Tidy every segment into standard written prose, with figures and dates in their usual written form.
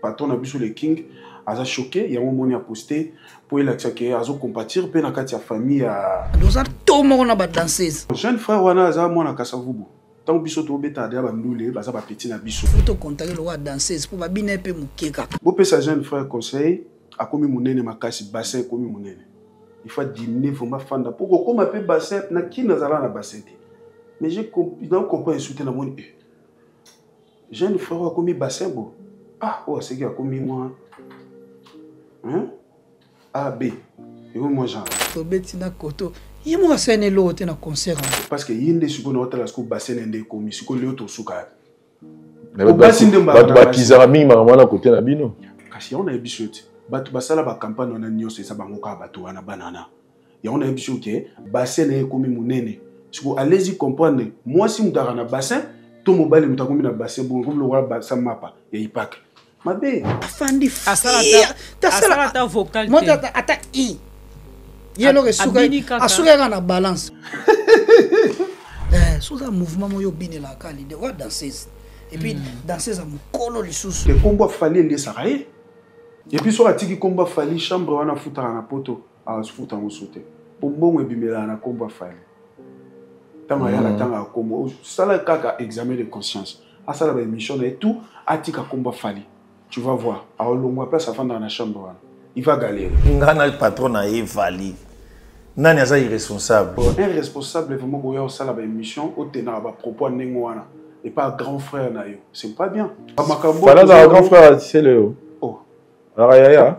Patron na biso le King aza choqué, yango moni a posté po elakisa ke azo compatir pe na kati ya famille ya Doza to moko na ba danseuse. Jeune frère wana aza mwana Kasavubu. Tango biso tobeta deja ba ndule baza ba petit na biso. Faut to contacter lokola danseuse po ba bina pe moke kaka. Bopesa jeune frère conseil, akomi munene makasi, bassin ekomi munene. Il faut diminuer vraiment fanda po kokoma pe bassin na kin azala na bassin te. Mais j'ai compris, na comprendre soute na moni eh. Jeune frère akomi bassin bo. Ah, oyo aseki akomi mwa hein? A B. Ekomi mwa genre. Tobeti na koto. Ye moko asali na eloko te na concert yango. Parce que ye nde sikoyo na otala sikoyo bassin na nde ekomi sikoyo leo tosuka yapi. Basi nde bato bakizaka mingi makambo wana kote na bino. Kasi yango nayebi biso te. Bato basala ba campagne wana nyonso eza bango kaka bato wana bana wana. Yango nayebi biso ke bassin na ye ekomi monene. Sikoyo allez-y comprendre mwasi moto aka na bassin to mobali moto akomi na bassin bongo ekomi lokola bassin mapa ya ipake. Mabe. Afandi asala ata vocal te. Ata i. Ye eloko esuka asuka kaka na balance. Eh, soza mouvement moyo obinelaka leader wa danseuse. Et puis danseuse ya mokolo lisusu. Te kombo Fally elesaka ye. Et puis soki atiki kombo Fally chambre wana afutaka na poto afuta yango so te. Po mbongo ebimelaka na kombo Fally. Ntango ayaka ntango ya kombo sala kaka examen de conscience. Asala ba émission na ye tout atika kombo Fally. Tu vas voir, aolongwa place afandaka na chambre wana. Il va galérer. Nga na patron na ye Fally. Nani aza irresponsable? Bon, un responsable vraiment boya osala ba émission otenaka ba propos ndenge wana. Et pas grand frère na yo. C'est pas bien. Makambo. Fally aza grand frère c'est le. Oh. Ara yaya.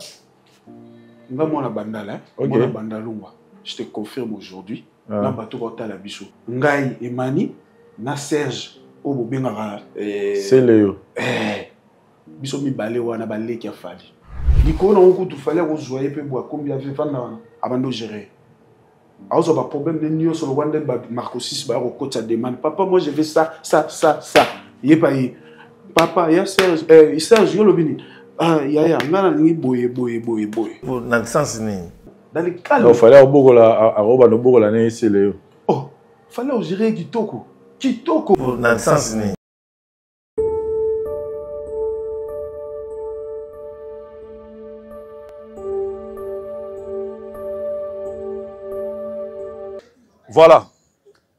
Nga mwana bandala, hein? Okay. Mwana bandalungwa. Je te confirme aujourd'hui. Ah. Na bato batala biso. Ngai Emani na Serge oyo bobengaka c'est le. Biso mibale wana baleki ya Fally. Likolo nango kutu Fally akozwa ye mpe boye akombi avi vanda wana abandi ogérer. Akozwa ba problème ne nyonso lokola nde ba Marco 6 baya kokotisa demande. Papa, moi je veux ça, ça, ça, ça. Ye pa ye. Papa, ya Serge, Serge yo lobi nini? Ah, yaya, nga nalingi boye, boye, boye, boye. Po, na sens nini? Dans le calme. Non, Fally akobokola, akoba nobokola na ye sele yo. Oh, Fally ogérer kitoko. Kitoko. Po, na sens nini? Voilà,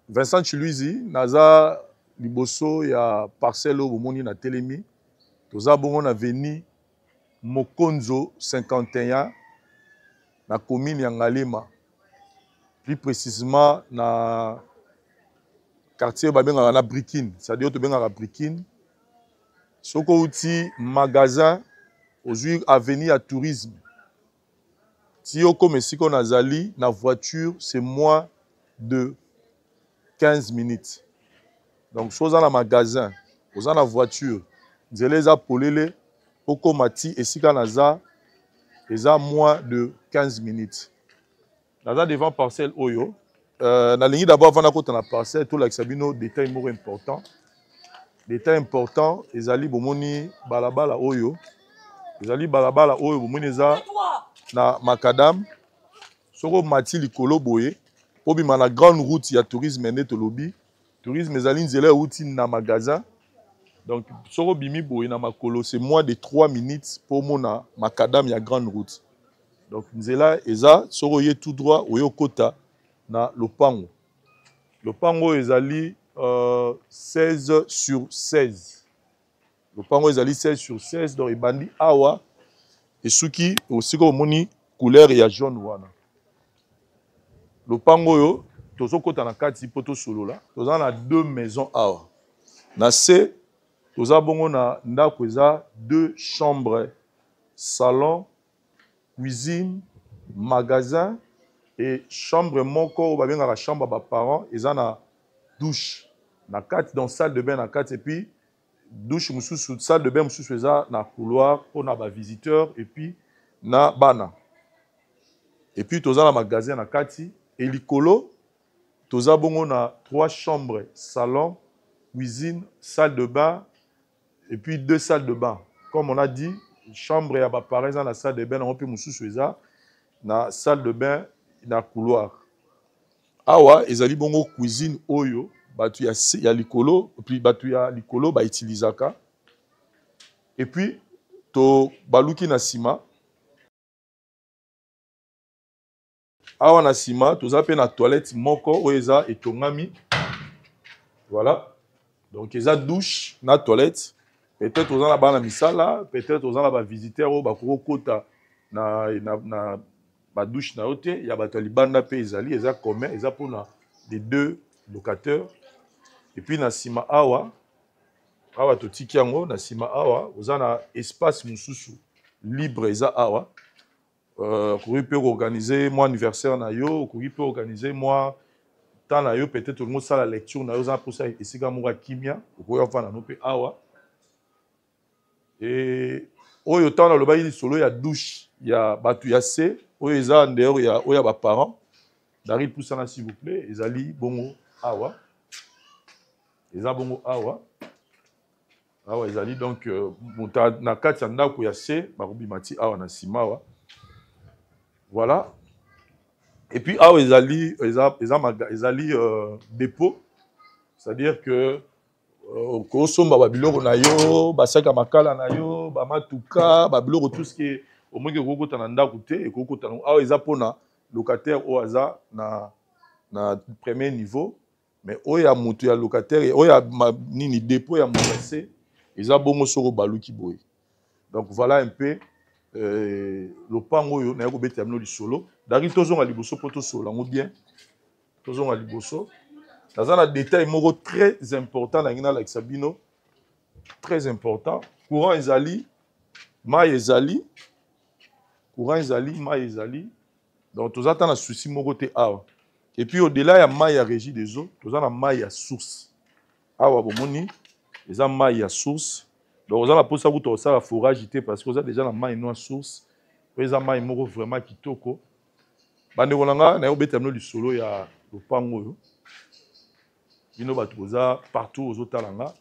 Vincent Tshiluizi, naza liboso ya parcelle oyo bomoni na telemi, toza bongo na avenue Mokonzo 51 na commune ya Ngaliema, plus précisément na quartier babengaka na Brikine, c'est-à-dire tobengaka Brikine. Soki outi magasin ozwi avenue ya tourisme ti okoma esika oyo nazali na voiture, c'est moins de 15 minutes. Donc soki oza na magasin, oza na voiture, nzela eza polele, okoma ti esika naza eza moins de 15 minutes. Naza devant parcelle oyo. Nalingi d'abord avant nakota na parcelle tolakisa bino détail moko important. Détail important ezali bomoni balabala oyo. Ezali balabala oyo bomoni eza na macadam. Soko mati likolo boye, obima na grande route ya tourisme nde tolobi. Tourisme ezali nzela euti na magasin. Donc soko bimi boye na makolo, c'est moins de 3 minutes pour mona macadam ya grande route. Donc nzela eza soko ye tout droit oyo kota na lopango. Lopango ezali 16 sur 16. Lopango ezali 16 sur 16, donc ebandi awa esuki osiko omoni couleur ya jaune wana. Lopango oyo tozokota na kati po tosolola. Toza na deux maisons awa. Na se toza bongo na ndako eza 2 chambres, salon, cuisine, magasin et chambre moko oyo babengaka chambre ya ba parents eza na douche na kati, donc salle de bain na kati et puis douche mosusu, salle de bain mosusu eza na couloir pour na ba visiteurs et puis na bana. Et puis toza na magasin na kati et likolo toza bongo na 3 chambres, salon, cuisine, salle de bain et puis 2 salles de bain. Comme on a dit, chambre ya ba parents eza na salle de bain, nango pe mosusu eza na salle de bain na couloir. Awa ezali bongo cuisine oyo batu ya se, ya likolo, puis batu ya likolo ba utilisaka. Et puis Tobaluki na nsima. Awa na nsima toza mpe na toilette moko oyo eza etongami. Voilà, donc eza douche na toilette. Peut-être oza na bana misala, peut-être oza na bavisiteur oyo bakoki kokota na badouche na yo te, ya bato ya libanda mpe ezali, eza commun, eza mpona les deux locataires. Et puis na nsima awa, awa totiki yango na nsima awa, oza na espace mosusu libre eza awa. Okoki mpe koorganize mwa anniversaire na yo, okoki mpe organize mwa temps na yo, peut-être olingi osala lecture na yo, oza mposa esika moko ya kimia, okoki ofanda no mpe awa. E oyo ntango nalobaki lisolo ya douche ya bato ya se, oyo eza en dehors ya oyo ya baparent. Daryl, pusana s'il vous plaît. Ezali bongo awa, eza bongo awa, awa ezali. Donc moto na kati ya ndako ya se bakobima ti awa na nsima awa. Voilà. Et puis awa ezali, ezali dépôt, c'est-à-dire que okosomba babiloko na yo, basaka makala na yo, bamatuka, babiloko, tout ce qui omoki ekokota na ndako te, ekokota awa. Eza mpona locataire oyo aza na premier niveau. Mais oyo ya moto ya locataire oyo ya nini, dépôt ya moto ya se, eza bongo soko baluki boye. Donc voilà un peu lopango oyo naye kobetela bino lisolo. Dari, tozonga liboso mpo tosolola yango bien. Tozonga liboso, naza na détail moko très important nangi nalakisa bino, très important. Courant ezali, mai ezali, courant ezali, mai ezali, donc toza ta na souci moko te awa. Et puis au-delà ya mai ya Régie des eaux, toza na mai ya source awa. Bomoni, eza mai ya source, donc oza na mposa kuta kosala forage te, parce que oza déjà na mai no ya source oyo eza mai moko vraiment kitoko. Bandeko na nga, naye kobeta bino lisolo ya lopango oyo. Bino bato boza partout, ozotala nga,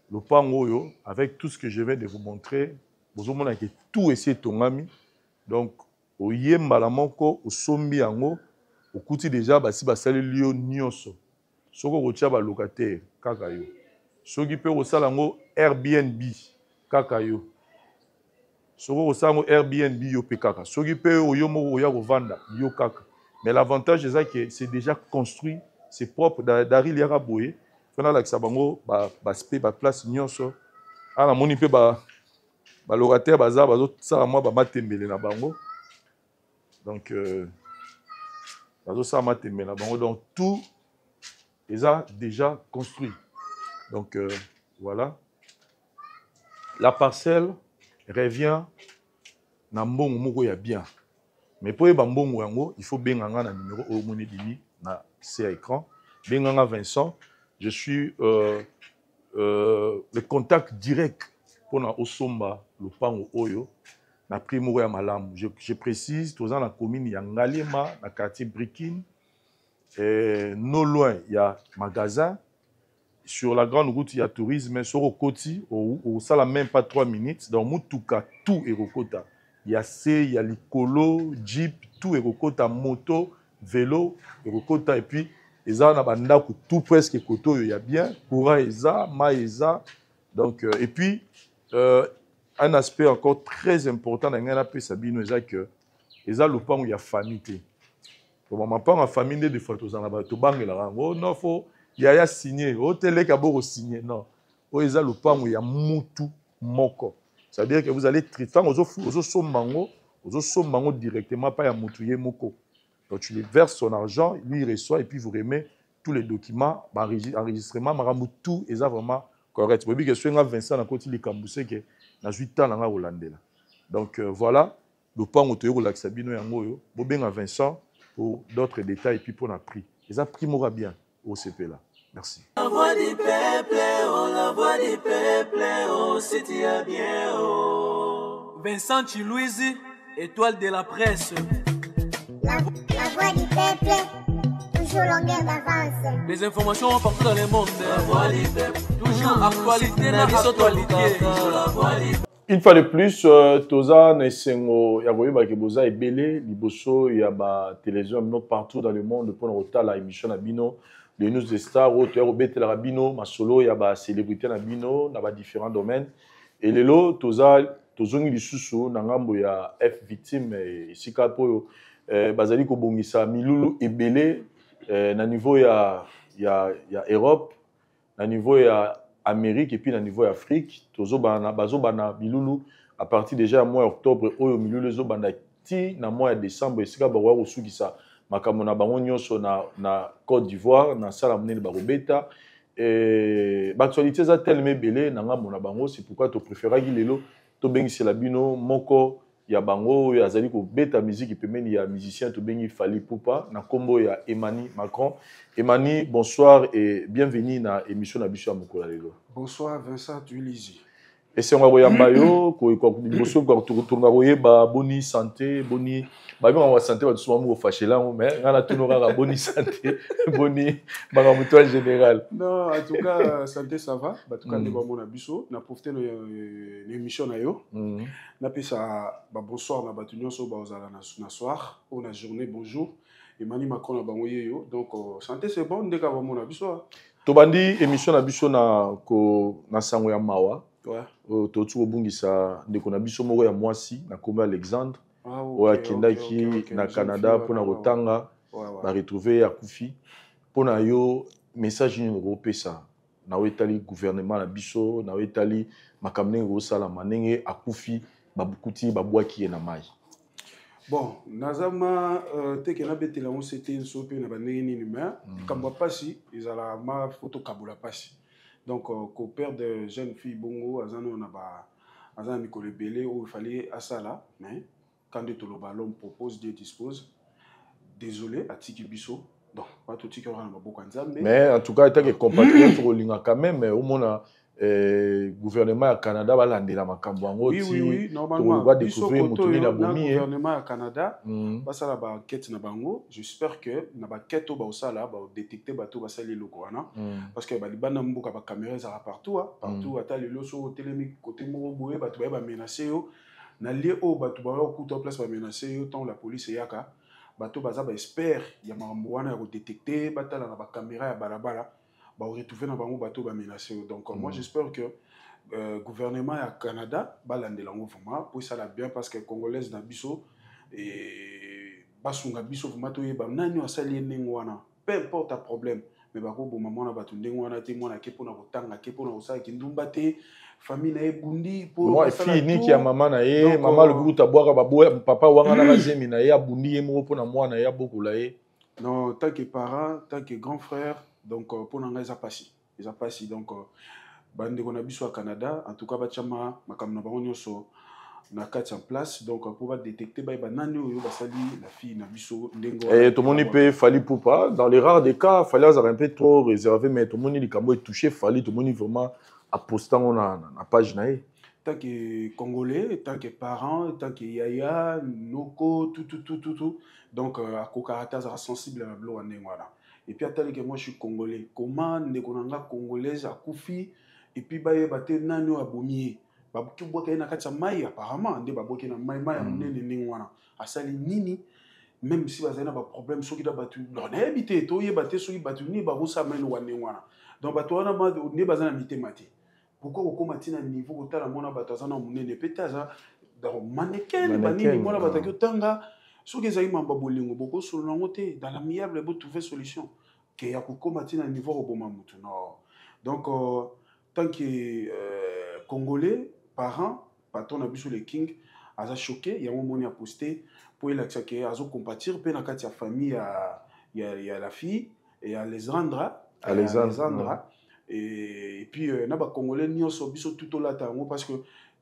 lopango oyo, avec tout ce que je viens de vous montrer, bozomona ke tout esi etongami. Donc oye mbala moko, osombi yango, okuti déjà basi basaleli yo nyonso. Soki okotia balocataire, kaka yo. Soki mpe okosala yango Airbnb, kaka yo. Soki okosala yango Airbnb, yo mpe kaka. Soki mpe oyo moko oya kovanda, yo kaka. Mais l'avantage eza ke c'est déjà construit, c'est propre. Daril, yaka boye mpo nalakisa bango baspe, baplace nyonso. Awa namoni mpe balocataire baza bazosala mwa bamatembele na bango. Donc bazosala matembele na bango. Donc tout eza déjà construit. Donc voilà, la parcelle revient na mbongo moko ya bien. Mais mpo oyeba mbongo yango, il faut benga nga na numéro oyo omoni ebimi na se ya écran. Benga nga Vincent, je suis le contact direct mpona osomba lopango oyo na prix moko ya malamu. Je précise, toza na commune ya Ngaliema, na quartier Brikine, non loin ya magasin, sur la grande route ya tourisme. Soki okoti, osala même pas 3 minutes. Donc mutuka tout ekokota, ya se, ya likolo, jeep, tout ekokota, moto, vélo ekokota. Et puis eza na bandako tout presque kote oyo ya bien, courant eza, mai eza. Donc et puis un aspect encore très important na ngai napesa bino eza que eza lopango ya famille te. Mapango ya famille nde des fois tozala na tobangelaka yango, non, faut yaya signe, oteleka boko signe. Non, oyo eza lopango ya mutu moko, c'est-à-dire que vous allez, ntango ozosomba yango, ozosomba yango directement pa ya mutu ye moko. Donc tu lui verses son argent, lui il reçoit et puis vous remet tous les documents, enregistrement, makambo tout eza vraiment correct. Boyebi ke soki nga Vincent nakoti likambo, seke nazwi temps na nga kolandela. Donc voilà lopango toyei kolakisa bino yango oyo. Bobenga Vincent pour d'autres détails et puis pour na prix, eza prix moko ya bien, osepela. Merci. La voix du peuple, oh, la voix du peuple, oh, si tu as bien, oh. Vincent Chilouizi, étoile de la presse. La voix du peuple, toujours longueur d'avance. Les informations partout dans le monde. La voix du peuple, toujours actualité, na actualité. La voix du Une fois de plus, toza na esengo ya koyeba ke boza ebele liboso ya batélévision ya bino partout dans le monde mpona kotala émission na bino, les News des Stars, oyo toya kobetelaka bino masolo ya bacélébrité na bino na badifférents domaines. E lelo toza Tozongi lisusu na ngambo ya F Victime, esika mpo oyo bazali kobongisa milulu ebele na niveau ya Europe, na niveau ya Amérique et puis na niveau ya Afrique. Tozobana, bazobana milulu à partir déjà ya mois ya octobre oyo. Milulu ezobanda ti na mois ya décembre, esika bakoya kosukisa makambo na bango nyonso na Côte d'Ivoire, na sala monene bakobeta. Baactualité eza telema ebele na ngambo na bango. C'est pourquoi topréféraki lelo tobengisela bino moko ya bango oyo azali kobeta musique pembeni ya musicien tobengi Fally Ipupa, na nkombo ya Emani Macron. Emani, bonsoir et bienvenue na émission na biso ya mokolo ya lelo. Bonsoir Vincent Tuilizi. Esengo ya koyamba yo. Liboso tolinga koyeba boni santé, boni babengaka santé. Bato soma moko fâchela yango, mais ngai natuna kaka boni santé, boni makambo to en général. Non, en tout cas santé ça va. Batuka nde bamona biso. Na profite na émission na yo, napesa babonsoir na bato nyonso bazala na soir oyo, na journée bonjour. Emani Macron na bango ye yo. Donc santé c'est bon, nde kaka bamona biso. Tobandi émission na biso na sango ya mawa. Oyo touti kobungisa ndeko na biso moko ya mwasi na nkombo ya Alexandre, oyo akendaki na Canada mpona kotanga, baretrouve ye akufi. Mpona yo, message nini okopesa na oyo etali gouvernement na biso, na oyo etali makambo ndenge kosalama, ndenge akufi, babukuti, babwaki ye na mai? Bon, naza ma teke nabetela yango sete nso mpe na bandenge nini, mais likambo ya mpasi ezalaka ma fo tokabola mpasi. Donc koperdre jeune fille bongo, aza nano na ba aza na mikolo ebele oyo efali asala. Mais quand nde toloba, l'homme propose, Dieu dispose. Désolé, atiki biso, donc bato tiki kaka na maboko ya Nzambe. Mais en tout cas, en tant que compatriote, kolinga quand même omona gouvernement ya Canada balandela makambo yango. Oui, normalement biso koto oyo na gouvernement ya Canada basala baenquête na bango. J'espère que na baenquête oyo baosala, badétecte bato basali eloko wana, parce que balibanda mboka, bacaméra ezalaka partout, partout. Ata lelo so otelemi kote moko boye, bato baye bamenace yo na lieu oyo, bato baya kokuta place, bamenace yo. Ntango la police eyaka, bato baza baexpert ya makambo wana ya kodétecte, batala na bacaméra ya balabala, baretrouve na bango bato bamenace yo. Donc moi j'espère que gouvernement ya Canada balandela yango vraiment po esala bien, parce que congolaise na biso basunga biso vraiment, toyeba nani oyo asali ye ndenge wana. Peu importe problème, mais bakoboma mwana bato ndenge wana te. Mwana ake mpona kotanga, ake mpona kosala kindumba te, famille na ye ebundi. Fille niki ya mama na ye, mama alobi kuta abwaka papa wanganaka zemi na ye, abundi ye moko mpona mwana ye abokola ye. Non, tant que parent, tant que grand frère, donc mpo na ngai eza pasi, eza pasi. Donc bandeko na biso ya Canada, en tout cas batiama makambo na bango nyonso na kati en place, donc mpo badétecte, bayeba nani oyo basali la fille na biso ndenge. Tomoni mpe Fally Ipupa, dans les rares des cas Fally azalaka un peu trop réservé, mais tomoni likambo etouche Fally, tomoni vraiment aposte yango na page na ye. Tant que Congolais, tant que parent, tant que yaya, noko, tout tout tout tout tout, donc akokaka te azalaka sensible na biloko ya ndenge wana. Et puis atali que moi je suis Congolais, comment ndeko na nga congolaise akufi et puis bayeba te nani oyo abomi ye, babwaka ye na kati ya mai? Apparemment nde babwaki na mai, mai ya monene ndenge wana, asali nini? Même si bazali na baproblème soki na bato, nayebi te, toyeba te soki bato nini bakosala eloko ya ndenge wana. Donc bato wana nde baza na mitema te. Pourquoi kokóma ntina niveau kotala mwana bato aza na monene pe te, aza mannequin, banini, mwana bato aki otanga? Soki ezali mambo ya bolingo, bokosolola yango te dans l'amiable, botrouve solution ke ya kokóma ntina niveau koboma motu? Non. Donc tant que Congolais, parent, patron na biso le King aza choqué. Yango moni aposte mpo elakisa ke azocompatir mpe na kati ya famille ya la fille et Alexandra. Alexandra. Alexandra. Et puis na bacongolais nyonso, biso tu tolata yango, parce que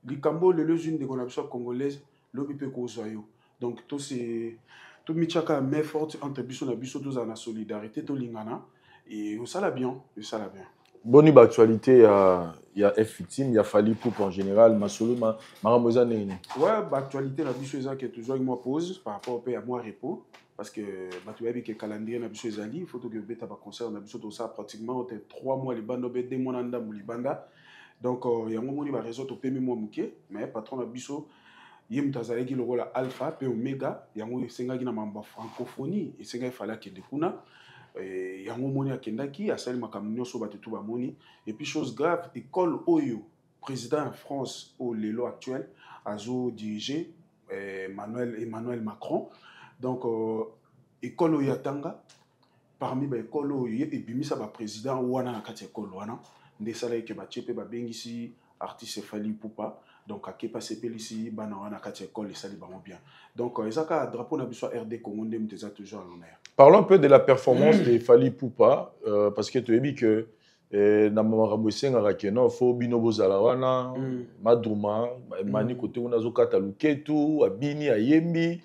likambo lelo ezwi ndeko na biso ya congolaise, lobi mpe kozwa yo. Donc tose tomitiaka main forte entre biso na biso, tozala na solidarité, tolingana et osala bien, osala bien. Boni baactualité ya F Victime, ya Fally Ipupa en général, masolo makambo eza ndenge nini? Ouais, baactualité na biso eza ke tozwaki mwa pause par rapport mpe ya mwa repos, parce que bato bayebi ke calendrier na biso ezali, faut toki obeta baconcert na biso. Tosala pratiquement te 3 mois libanda, obe 2 mois na ndambo libanda. Donc yango moni baréseau topemi mwa moke. Mais patron na biso, ye moto azalaki lokola alpha mpe omega, yango esengaki na mambo ya francophonie, esengaki Fally akende kuna. Yango moni akendaki, asali makambo nyonso bato tu bamoni. Et puis chose grave, école oyo président ya France oyo lelo actuel Azo diriger Emmanuel Macron. Donc école oyo atanga, parmi baécole oyo ebimisa baprésident wana, na kati ya école wana nde esalaki ke batie mpe babengisi artiste Fally Ipupa. Donc akepa, asepelisi bana wana kati ya école, esali bango bien. Donc eza kaka drapeau na biso ya RD Congo nde moto eza toujours à l'honneur. Parlons un peu de la performance de Fally Ipupa, parce que toyebi que na makambo esengaka ke non, fo bino bozala wana. Madruma mani kote kuna azokata luketu, abini, ayembi.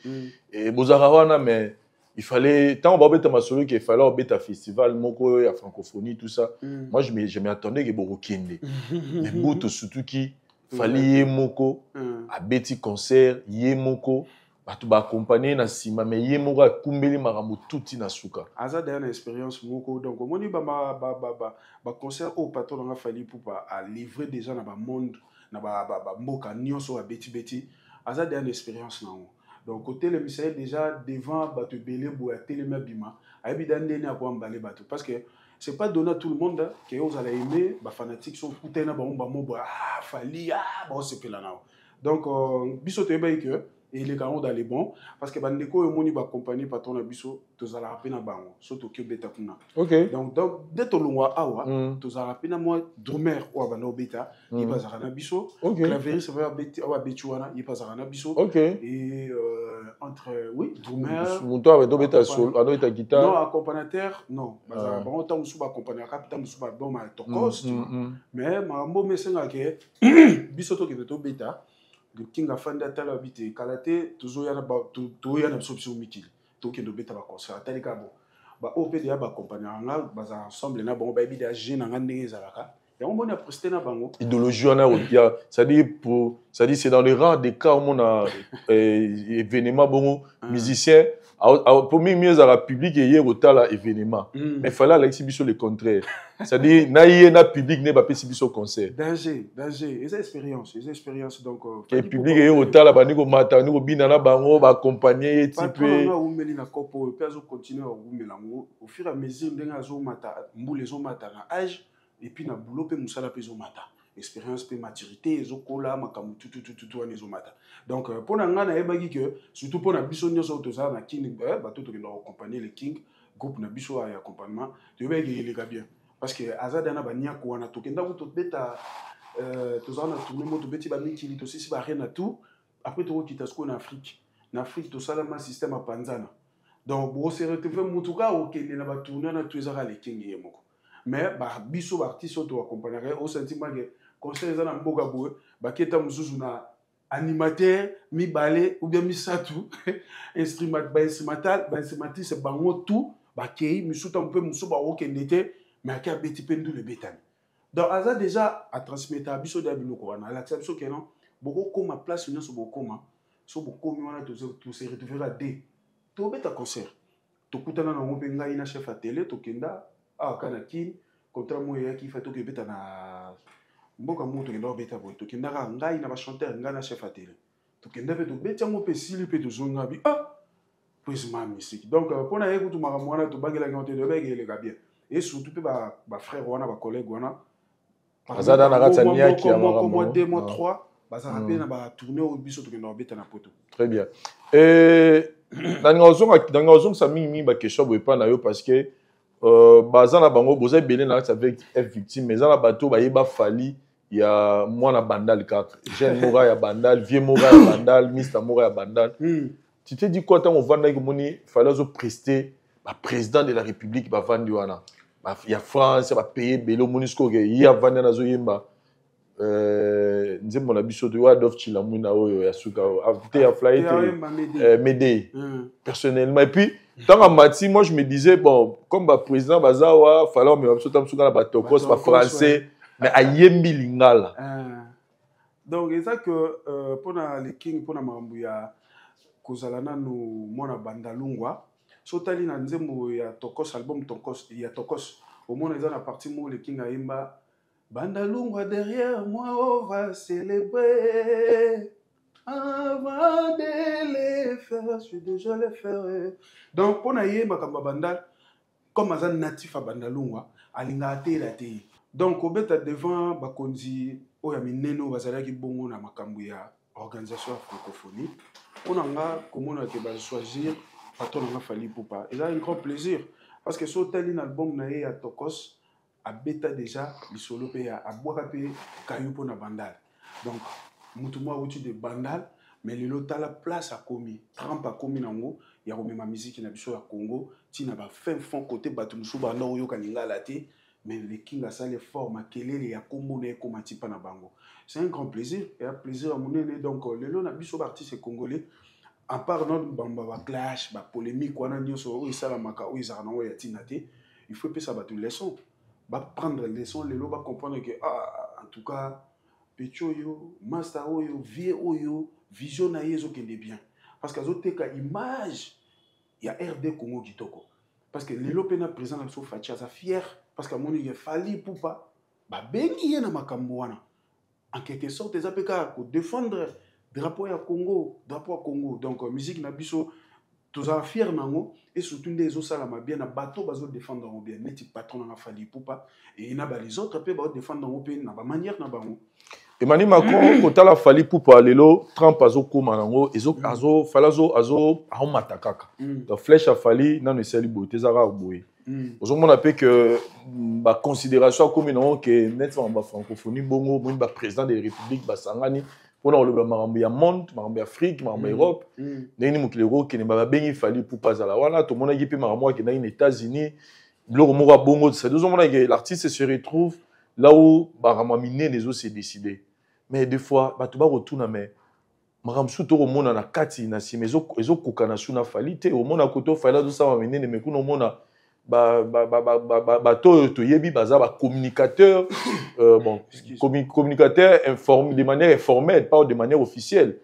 Bozalaka wana, mais il fallait, ntango babeta masolo ke il fallait obeta festival moko ya francophonie, tout ça, moi je m'attendais ke bokokende, mais boto surtout ki Fally ye moko abeti concert ye moko, bato baaccompagne na nsima, mais ye moko akumbeli makambo tuti na suka. Aza d'ailleurs na expérience moko. Donc omoni baconcert oyo patron nanga Fally Ipupa alivre déjà na bamonde, na bamboka nyonso oyo abetibeti, aza déjà na expérience nango. Donc kotelemisa ye déjà devant bato ebele boye, atelemi, abima, ayebi da ndeni akoambale bato, parce que c'est pas donné à tout le monde ke ozala aimé. Bafanatique so okutani na bango, bamo boye: "Ah, Fally, ah!" Baosepela nao. Donc biso toyebaki ke eleka yango dans les bons, parce que bandeko oyo omoni bacompagnie patron na biso, tozalaka mpe na bango so toki obeta kuna. Donc nde tolongwa awa, tozalaka mpe na mwa drummer oyo abanda obeta, ye mpe azalaka na biso. Claveriste oyo abeti wana, ye mpe azalaka na biso. Et entre, oui, drummer. Moto oyo abeta solo, abeta guitare? Non, accompagnateur non, bazalaka bango ntango mosusu baaccompagnaka, ntango mosusu baboma tokos, tu vois. Mais makambo oyo esengaka ke biso tokende tobeta, King afandi, atala bi te, kala te tozoya na toya na biso, biso mikili tokende obeta baconcert. Atali kaka bon, baoyo mpe deya baaccompagnaka nga, bazala ensemble na bango, bayebi deya je na nga ndenge ezalaka. Yango moni apreste na bango. Idéologie wana ya, c'est-à-dire pour, c'est-à-dire c'est dans les rares des cas omona événement bongo, musicien po mingi ezalaka public eye kotala événement, mais fallait alakisi biso le contraire, c'est-à-dire na ye na public nde bapesi biso concert. Danger, danger, eza expérience, eza expérience. Donc ke public eye kotala, bandi komata, bandi kobina na bango, baaccompagne ye ti patron mpe nanga awumeli na kopo oyo mpe azocontinue awumela yango au fur et à mesure ndenge azomata mbula, ezomata na âge et puis na boulot mpe mosala mpe ezomata, expérience mpe maturité ezokola, makambo tututututu wana ezomata. Donc mpo na ngai nayebaki ke surtout mpo na biso nyonso oyo tozala na King, bato tokenda koaccompagne le King, groupe na biso ya accompagnement, toyebaki eleka bien, parce que aza da na baniako wana. Tokendaki tobeta, tozala na tournée mo, tobeti bamikili, tosisi barena tout. Après tokokita sikoyo na Afrique. Na Afrique tosalama système apanzana. Donc bose retrouve mutu kaka okende na batournée wana to ezaka le King ye moko, mais biso baartiste oyo toaccompagnaka ye, osentiment ke concert eza na mboka boye, baketa mosusu na animateur mibale ou bien misato, bainstrumental, bainstrumentiste, bango tout bakei misusu, ntango mpe mosusu bakokende te, mais ake abeti mpe ndulu ebetami. Donc aza déjà atransmettre biso deya biloko wana, alakisa biso ke non, bokokóma place nyonso, bokóma so bokomi wana, tose retrouvera de tobeta concert. Tokutana nango mpe ngai na chef ya télé, tokenda awa ka na Kine, contrat moko eyaki fa tokebeta na mboka moko, tokenda kobeta boye. Tokendaka ngai na bachanteur, ngai na chef ya télé, tokenda mpe tobeti yango mpe esili mpe tozonga bi ah prisma mystique. Donc mpo na ye kutu makambo wana tobangelaki yango te, toyebaki eleka bien. Et surtout mpe bafrère wana, bacollègue wana. Aza da na kati ya niaki ya moko, makambo. Mwa deux mois, Ah. trois, bazalaka mpe na batournée oyo biso tokenda kobeta na poto. Très bien. Nalinga ozongisa mingimingi baquestion boye epai na yo, parce que baza na bango, boza ebele na kati avec F Victime, mais eza na bato bayeba Fally ya mwana Bandal kaka, jeune moko ya Bandal, vieux moko ya Bandal, mister moko ya Bandal. Tu te dis quoi ntango ovandaki, omoni Fally azopreste, baprésident de la République bavandi wana, ya France, ya bapays ebele, omoni sikoyo ke ye avandi wana azoyemba nzembo na biso to oyo Adolphe Chilamwina oyo ya suka oyo, ah, te ya Fly te. Ayemba Mede. Mede. Personnellement, et puis ntango amati, moi je me disais bon, comme baprésident baza wa, Fally omema biso ta mosuka na batokos. Batokos, bafrançais, mais ayembi lingala. Donc eza que mpona le King, mpona makambo ya kozala nanu mwana Bandalungwa, so otali na nzembo ya Tokos, album Tokos, ya Tokos, omona eza na partie moko le King ayemba Bandalungwa: "Derrière moi on va célébrer, avant de les faire, je suis déjà les faire." Donc mpona ye makambo ya Bandal, comme aza natif ya Bandalungwa, alingaka tela te. Donc kobeta devant bakonzi oyo ya minene oyo bazalaki bongo na makambo ya Organisation ya francophonie, mpo na nga komona ke bachoisir patron na nga Fally Ipupa, eza un grand plaisir, parce que so otali na album na ye ya Tokos, abeta déjà lisolo mpe ya abwaka mpe kayu mpo na Bandal. Donc motu moko awuti de Bandal, mais lelo tala place akomi, Trump akomi nango ya komema miziki na biso ya Congo ntina bafin fond côté bato mosusu banda koyoka lingala te, mais le King asali effort, makelele ya kombo na ekoma ti mpa na bango. C'est un grand plaisir, eya plaisir ya monene. Donc lelo na biso baartiste congolais, à part no bamba baclash, bapolémique wana nyonso oyo esalamaka, oyo ezalaka nango ya ntina te, il faut epesa bato leçon, baprendre leçon lelo, bacomprendre que ah, en tout cas petit oyo, master oyo, vie oyo, vision na ye ezokende bien, parce que azoteka image ya RD Congo kitoko, parce que lelo mpe na président na biso Fatshi aza fier, parce que amoni ke Fally Ipupa babengi ye na makambo wana. En quelque sorte eza mpe kaka kodéfendre drapeau ya Congo, drapeau ya Congo. Donc musique na biso tozala fier nango, et surtout nde ezosalama bien na bato bazodéfendre yango bien, neti patron nanga Fally Ipupa et na ba les autres mpe baodéfendre yango mpe na bamanière na bango. Emmanuel Macron, kotala Fally Ipupa lelo, Trump azokóma nango, Fally aomata kaka. Donc flèche ya Fally nano esali boye te, eza kaka boye. Ozomona mpe ke baconsidération akomi nango ke neti makambo ya francophonie bongo, omoni baprésident de république basangani mpona koloba makambo ya monde, makambo ya Afrique, makambo ya Europe, ndenge nini mokili ekokende, babengi Fally Ipupa azala wana. Tomonaki mpe makambo akendaki na États-Unis, biloko moko ya bongo. C'est ozomona ke l'artiste se retrouve là où makambo ya minene ezose décider. Mais des fois bato bakotuna, mais makambo mosusu tokomona na kati na nsima ezokoka na su na Fally te. Omona kote Fally azosala minene, mais kuna omona bato oyo toyebi baza bacommunicateur, bon, communicateur informe, de manière informelle, pas de manière officielle.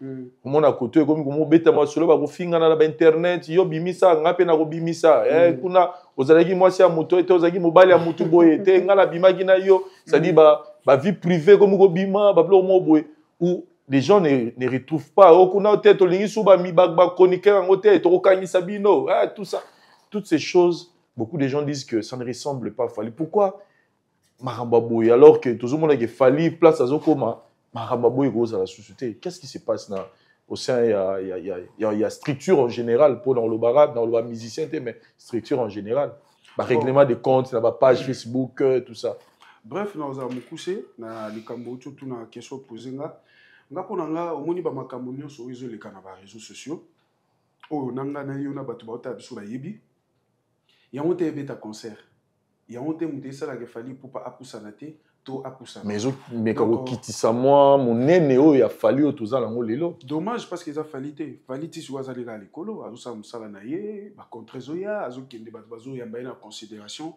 Omona kote ekomi komobeta masolo, bakofingana na bainternet: yo bimisa nga mpe nakobimisa. Kuna ozalaki mwasi ya moto te, ozalaki mobali ya motu boye te, nga nabimaki na yo. C'est-à-dire ba vie privée komi kobima, babiloko moko boye où les gens ne retrouvent pas. Okuna te, tolingi su bachroniqueur yango te, tokokangisa bino. Ah, tout ça, toutes ces choses, beaucoup de gens disent que ça ne ressemble pas Fally. Pourquoi makambo ya boye, alors que tozomona ke Fally place azokoma, makambo ya boye kozala susu te? Qu'est-ce qui se passe na au sein ya structure en général, mpo na koloba rap, na koloba musicien te, mais structure en général, barèglement de compte na bapage Facebook, tout ça? Bref, nazala mokuse na likambo oti otuna, question pose nga. Nga, mpo na nga, omoni bamakambo nyonso oyo ezoleka na baréseaux sociaux oyo, na nga na yo na bato baotala biso bayebi yango te. Ebeta concert yango te, moto esalaka Fally Ipupa apusana te to apusana. Mais ezomeka kokitisa mwa monene oyo ya Fally oyo toza nango lelo. Dommage, parce que eza Fally te. Fally ti sikoyo azali kaka likolo, azosala mosala na ye, bacontre ezoya, azokende, bato bazoyamba ye na considération.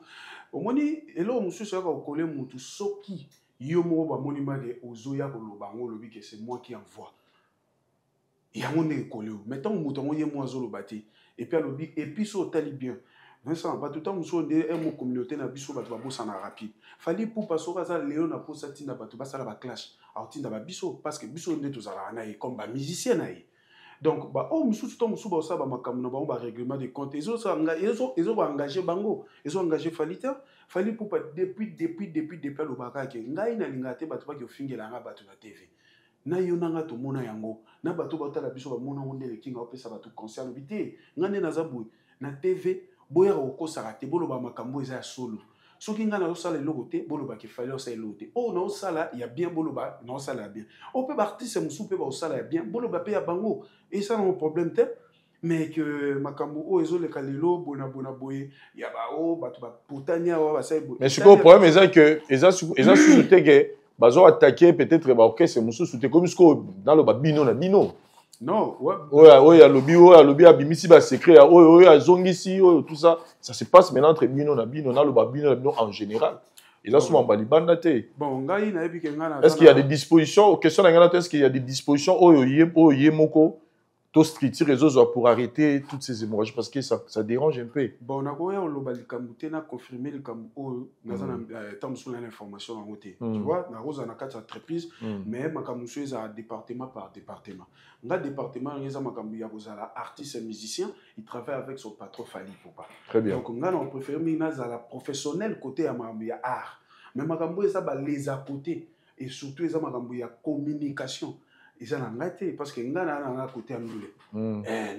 Omoni eloko mosusu oyaka kokole motu, soki yo moko bamoni make ozoya koloba yango, olobi ke c'est moi qui envoie yango nde ekole oyo. Mais ntango moto yango ye mo azoloba te, et puis alobi, et puis so otali bien, Vincent, bato ntango mosusu nde mo communauté na biso, bato babosana rapide. Fally Ipupa soki aza lelo na posa ntinda bato basala baclash, aotinda babiso, parce que biso nde tozalaka na ye comme bamusicien na ye. Donc baoyo mosusu, ntango mosusu baosala bamakambo na bango, barèglement de compte ezobaengage bango, ezoengage Fally te. Fally Ipupa depuis alobaka ke ngai nalingaka te bato baki ofingela nga bato na TV. Na yo na nga tomona yango, na bato baotala biso bamona yango nde lekinga opesa bato conseil, alobi te: nga nde naza boye na TV, boyaka kokosaka te, boloba makambo eza ya solo. Soki ngai nazosala eloko te, bolobaka Fally osala eloko te. Oyo naosala ya bien, boloba naosala ya bien. Oyo mpe baartiste mosusu mpe baosala ya bien, boloba mpe ya bango, esalango problème te. Mais que makambo oyo ezoleka lelo bona bona boye ya bao bato bapotani awa, basali boye. Mais sikoyo problème eza ke eza susu te ke bazo attaquer peut-être baorchestre mosusu te, komi sikoyo naloba bino na bino. Non. Oyo alobi, oyo alobi, abimisi basecret ya oyo, oyo azongisi oyo, tout ça, ça se passe maintenant entre bino na bino, naloba bino na bino en général, eza so mamba libanda te. Bon, ngai nayebi ke ngai Est-ce qu'il y a des dispositions, question na ngai na te, est-ce qu'il y a des dispositions oyo ye moko to structure ezozwa pour arrêter toutes ces hémorragies, parce que ça dérange un peu? Bon, nakoya koloba likambo te na confirmer likambo oyo naza na ntango mosusu na information yango te. Tu vois, nakozala na kati ya entreprise, mais makambo mosusu ezala département par département. Nga département yango eza makambo ya kozala artiste musicien, il travaille avec son patron Fally Ipupa. Très bien. Donc nga na préféré mingi nazala professionnel côté ya makambo ya art, mais makambo oyo eza baleza côté, et surtout eza makambo ya communication. Eza na ngai te, parce que ngai na nga côté ya ndule.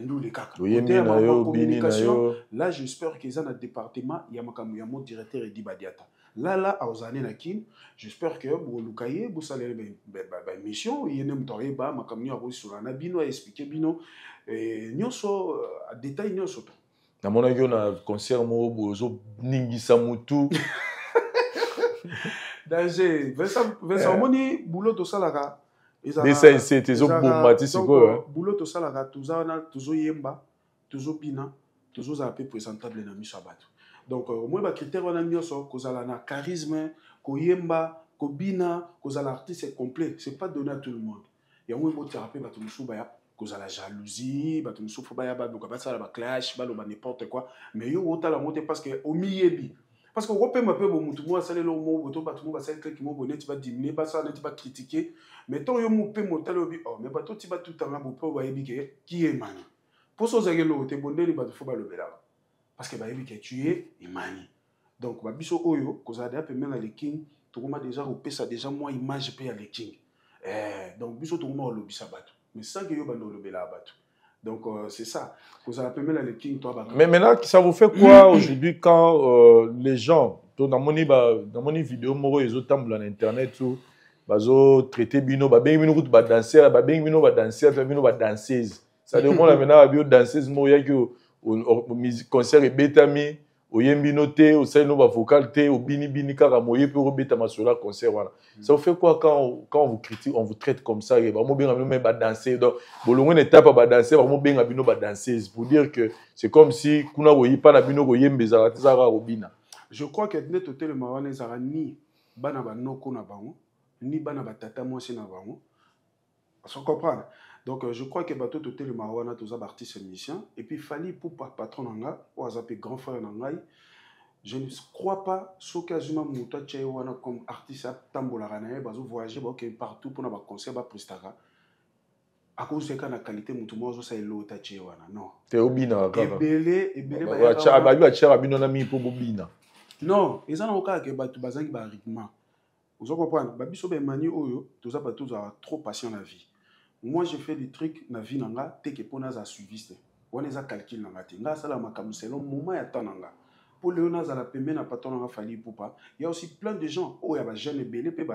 Ndule kaka. Oyembi na yo, obini na yo. Là, j'espère que eza na département ya makambo ya mon directeur Edi Badiata. Là, aozala na Kin. J'espère que boluka ye, bosalela baémission ye nde moto ayeba makambo nini akosola na bino, aexpliquer bino nyonso, détail nyonso to. Namonaki yo na concert moko boye, ozoningisa motu. Danger, Vincent, omoni boulot tosalaka. Desa nsete ezoboma ti sikoyo. Boulot tosalaka, toza wana, tozoyemba, tozobina, tozozala mpe présentable na miso ya bato. Donc omoni bacritère wana nyonso, kozala na charisme, koyemba, kobina, kozala artiste complet, c'est pas donné à tout le monde. Yango emotiaka mpe bato mosusu baya kozala jalousie, bato mosusu fo baya baluka basala baclash, baloba n'importe quoi. Mais yo otala yango te, parce que omiyebi, parce que okopema mpe bo motu mo asaleli mo boto, bato mo basali clique mo bo neti badiminuer, basala neti bacritiquer. Mais ntango yo mo mpe motali, obi oh, mais bato ti batutanga bo mpo bayebi ke ki Emani, mposo ozalaki eloko te, bondeli bato fo balobelaka, parce que bayebi ke tu es Emani. Donc babiso oyo kozala deya pembeni na Le King, tokoma déjà kopesa déjà mwa image mpe ya Le King. Donc biso tokoma kolobisa bato, mais sans que yo banda olobelaka bato. Donc c'est ça, kozala pembeni na Le King to bato. Mais maintenant, ça vous fait quoi aujourd'hui quand les gens to namoni ba namoni vidéo moko ezotambola na internet ou bazotraiter bino, babengi bino kutu badanser, babengi bino badanser, bino badanseuse, c'est-à-dire omona maintenant babi danseuse moko oyaki concert ebetami, oyembi no te, osali no bavocal te, obinibini kaka moye mpe okobeta masolo ya concert wana. Ça vous fait quoi quand on vous critique, on vous traite comme ça, bamobenga bino me badanser? Donc bolongwe na étape ya badanser, bamobenga bino badanseuse, pour dire que c'est comme si kuna koyipa na bino koyemba ezalaka te, ezalaka kobina. Je crois que nde totelema wana, ezalaka ni bana banoko na bango, ni bana batata mwasi na bango. So comprendre. Donc je crois que bato totelema wana, toza baartiste musicien. Et puis Fally Ipupa, patron na nga oyo aza mpe grand frère na ngai, je ne crois pas soki azwima moto atya ye wana comme artiste atambolaka na ye, bazovoyage, baokende partout mpona baconcert baprestaka, akozweka na qualité motu moko azosala eloko te, atya ye wana, non. Te, obinaka kaka. Ebele ebele. Babi batiaka bino na mingi mpo bobina. Non, eza nango kaka ke bato bazangi baargument. Ozo comprendre, babiso baemani oyo toza bato tozalaka trop patient na vie. Moi, je fais des trucs na vie na nga te ke mpo nazala suiviste wana, eza calcul na nga te. Nga asala makambo selon moment ya temps na nga. Mpo lelo nazala pembe na patron na nga Fally Ipupa, ya aussi plein de gens oyo ya bajeune ebele mpe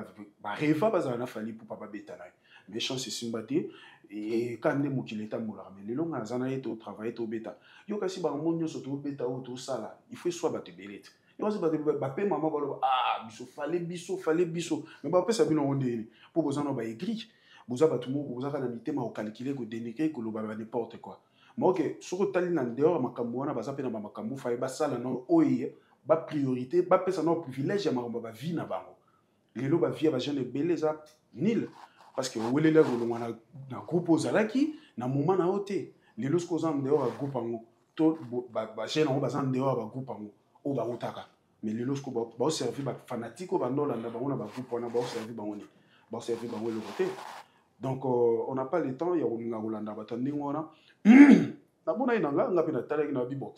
bareva bazala na Fally Ipupa, babeta na ye, mais chance esimba te. Eka nde mokili etambolaka. Mais lelo nga naza na ye, totravaille, tobeta. Yo kasi bango nyonso tobeta oyo tosala, il faut eswa bato ebele te. Yo kasi bato bapema moko baloba: ah, biso fale, biso fale, biso. Mais bapesa bino yango ndeni? Mpo boza na baaigris, boza bato moko bozaka na mitema kocalculer, kodénigrer, koloba ba n'importe quoi. Mais ok, soki otali na dehors ya makambo wana, baza mpe na bamakambo faye basala nano oyo bapriorité, bapesa nano privilège ya makambo ya bavie na bango. Lelo bavie ya bajeune ebele eza nil, parce que oweleli kolongwa na groupe ozalaki na moment na yo te. Lelo soki oza en dehors ya groupe yango to bajeune yango baza en dehors ya bagroupe yango oyo bautaka, mais lelo soki baoservi bafanatique oyo banda olanda bango na bagroupe wana, baoservi bango nini? Baoservi bango eloko te. Donc on n'a pas le temps ya kolinga kolanda bato ya ndenge wana. Nabona ye na nga, nga mpe natalaki na bi bon,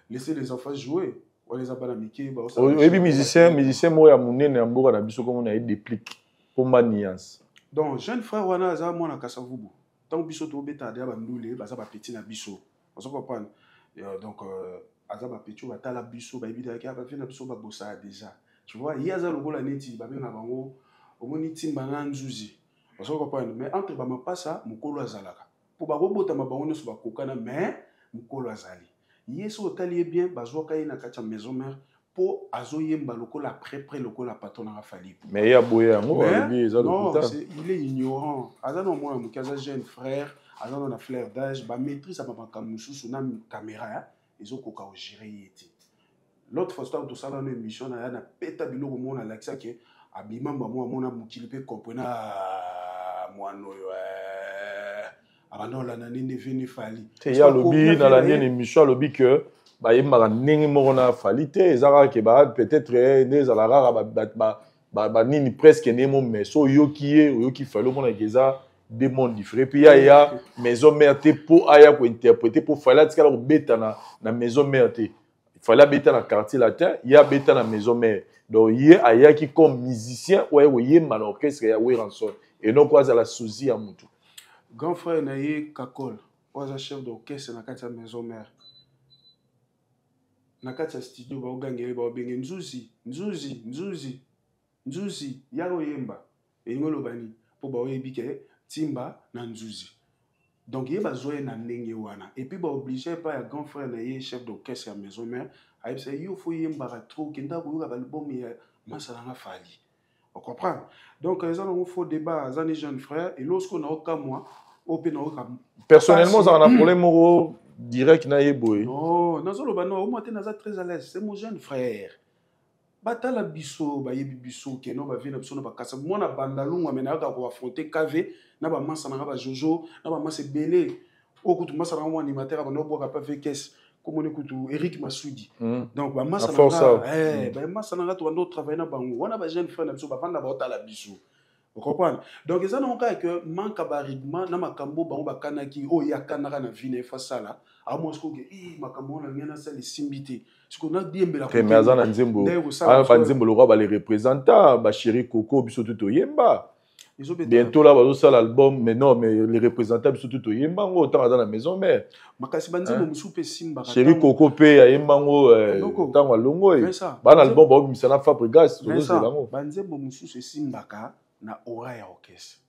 laissez les enfants jouer, wana eza bana mike. Oyebi musicien moko ya monene ya mboka na biso, komona ye Déplique Pomba Nuance? Donc jeune frère wana aza mwana Kasavubu. Ntango biso tobeta deya bandule, baza bapeti na biso, ozo comprendre. Donc aza bapeti oyo batala biso, bayebi deyaki bavie na biso, babosaka déjà, tu vois. Ye aza lokola neti babenga bango, omoni ntimba na nzuzi, ozo comprendre. Mais entre bamapasa, mokolo azalaka mpo bakobotama bango nyonso bakokana, mais mokolo azali ye. Soki otali ye bien, bazwaka ye na kati ya maison mère mpo azoyemba lokola près lokola patron nanga Fally. Mais ye aboye yango, alobi eza lokuta. Il est ignorant, aza na mwana moke, aza jeune frère, aza na fleur d'âge, bamaîtrise ya bamakambo mosusu na caméra ezokoka kogérer ye te. L'autre fois ntango tosala no émission na ya, na peta biloko moko nalakisaki, abima mbamo, amona mokili mpe comprena mwana oyo abanda kolanda ndenge veni Fally. Te, ye alobi, nalandi na émission, alobi ke bayembaka ndenge moko na Fally te, eza kaka ke ba peut-être nde ezala kaka banini presque ndenge mo. Mais so oyoki ye, oyoki Fally, omonaka eza deux mondes différents. Puis ya maison mère te mpo aya kointerpréter, mpo Fally atikala kobeta na maison mère te. Fally abeta na Quartier Latin, ye abeta na maison mère. Donc ye ayaki comme musicien oyo aye koyemba na orchestre ya Werrason. Enoko azala suzi ya mutu. Grand frère na ye Kakol, oyo aza chef d'orchestre na kati ya maison mère. Na kati ya studio baogangele, baobenge Nzuzi, Nzuzi, Nzuzi, Nzuzi, yaka oyemba. Elingi oloba nini? Mpo baoyebi ke Timba na Nzuzi. Donc ye bazwa ye na ndenge wana. Et puis ba oblige epai ya grand frère na ye chef d'orchestre ya maison mère, ayebisa ye yo faut yembaka trop, kenda koyoka ba album ya masala nga Fally. O comprendre? Donc eza nango faux débat, aza ni jeune frère et lorsque na okamwa oyo mpe naoka personnellement ozalaka na problème moko direct na ye boye? Non, nazoloba non, omwa te, naza très à l'aise, c'est mon jeune frère. Batala biso, bayebi biso keno bavie na biso na bakasa mwana bandalungwa, me nayaka koaffronte kv na bamasa na nga bajojo na bamasa ebele oyo kutu masa na nga mwa animateur abanda obwaka pa vkes komoni kutu Eric Masudi. Donc bamasa na nga, bamasa na nga tobanda otravaille na bango wana, bajeune frère na biso bavanda baotala biso, ocomprendre? Donc eza nango kaka ke manque ya barèglement na makambo bango bakanaki oyo ye akanaka na vie na ye fa sala amwa sikoyo ke makambo wana ngai nasala esimbi te, sikoyo nadiembela. Te, mais aza na nzembo, banzembo lokwa bale représentant, bachéri coco, biso tu toyemba. Bientôt là bazosala album, mais non, mais les représentants, biso tu toyemba yango ntango aza na maison mère. Makasi banzembo mosusu mpe esimbaka. Chéri coco mpe ayemba yango ntango alongo ye bana album baobimisa na Fabregas, tozozela yango. Banzembo mosusu esimbaka na aura ya orchestre.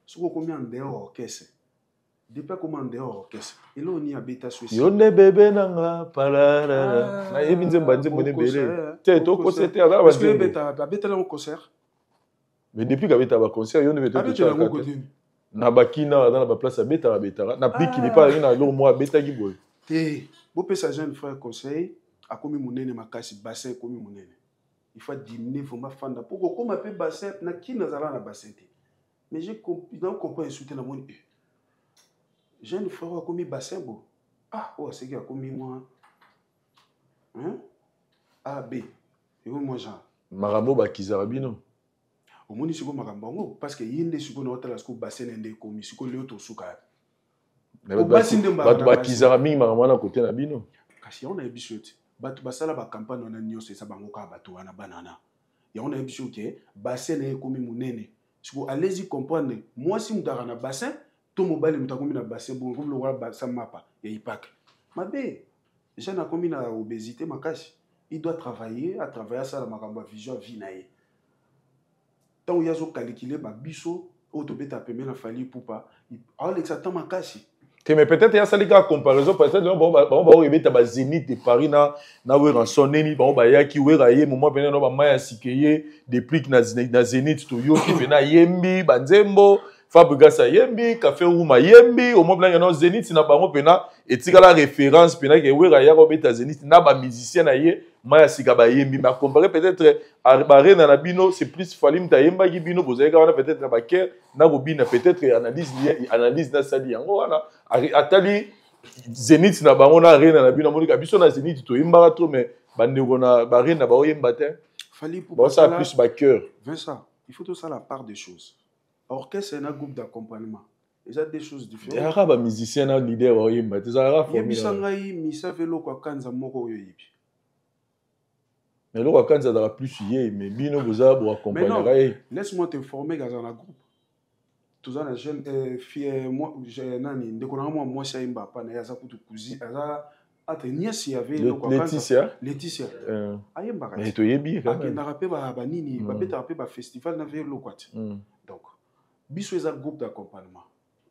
Soki okomi en dehors orchestre, depuis akoma en dehors orchestre, eloko nini abeta so? Yo nde bebe nanga pararara, nayebi nzembo, banzembo nde ebele te, tokose te, aza na banzembo. Abetela yango concert. Mais depuis kabeta baconcert, yo nde na bakina aza na baplace abetaka, abetaka na bikili mpe azalaki na eloko moko abetaki boye. Te, bopesa jeune frère conseil, akomi monene makasi, bassin ekomi monene, il faut diminuer vraiment, fanda mpo kokóma mpe bassin. Na kini azala na bassin te, mais j'ai comprendre esu te, namoni jeune frère oyo akomi bassin bo, ah, oyo aseki akomi mwa a b, ekomi mwa genre. Makambo bakizaka bino. Omoni sikoyo makambo yango, parce que ye nde sikoyo naotala sikoyo bassin nde ekomi sikoyo leo tosuka. Bato bakizaka mingi makambo wana kote na bino. Kasi yango nayebi biso te, bato basala bacampagne wana nyonso eza bango kaka bato wana bana wana. Yango nayebi biso ke bassin na ye ekomi monene sikoyo, allez-y comprendre, mwasi moto aka na bassin to mobali moto akomi na bassin bongo ekomi lokola bassin mapa ya ipake mabe. Jeune akomi na obésité makasi, il doit travailler, atravaille, asala makambo ya vision ya vie na ye. Ntango ye azokalikile babiso oyo tobeta pembe na Fally Ipupa, aolekisa temps makasi. Te, mais peut-être asali kaka comparaison, peut-être bango baoyo ebeta bazénith de Paris na Werrason neni bango bayaki, Wera ye moment pene no bamai ya sike ye déplique na Zénith, toyoki pene ayembi banzembo, Fabregas ayembi, Café Roum ayembi, omoi mpenza no Zénith na bango mpena etikala référence mpena ke Wera ayaka obeta Zénith na bamusicien na ye, mai ya sika bayembi. Mais acompare peut-être barena na bino, c'est plus Fally moto ayembaki, bino bozalaki wana peut-être na bakere na kobina. Peut-être analyse nasali yango wana, atali Zénith na bango na arena na bino, amonika biso na Zénith toyembaka trop, mais bandeko na barena baoyemba te, baosala plus bacœur. Vincent, il faut tosala part des choses. Orchestre na groupe d'accompagnement eza deux choses différentes. Ezalaka bamusicien na leader baoyemba te, ezalaka. Yebisa ngai misave eloko akanza moko oyo oyebi. Mais eloko akanza azalaka plus ye, mais bino boza boaccompagnaka ye. Laisse-moi t'informer kaza na groupe toza na jeune fille, moi, nani, ndeko nanga mwa mwasi ayemba apa na ye, aza kutu cousi, aza ate nièce ya ve. Laetitia. Laetitia ayembaka. Mais toyebi. Akendaka mpe banini, babetaka mpe bafestival na ve eloko ati. Donc biso eza groupe d'accompagnement,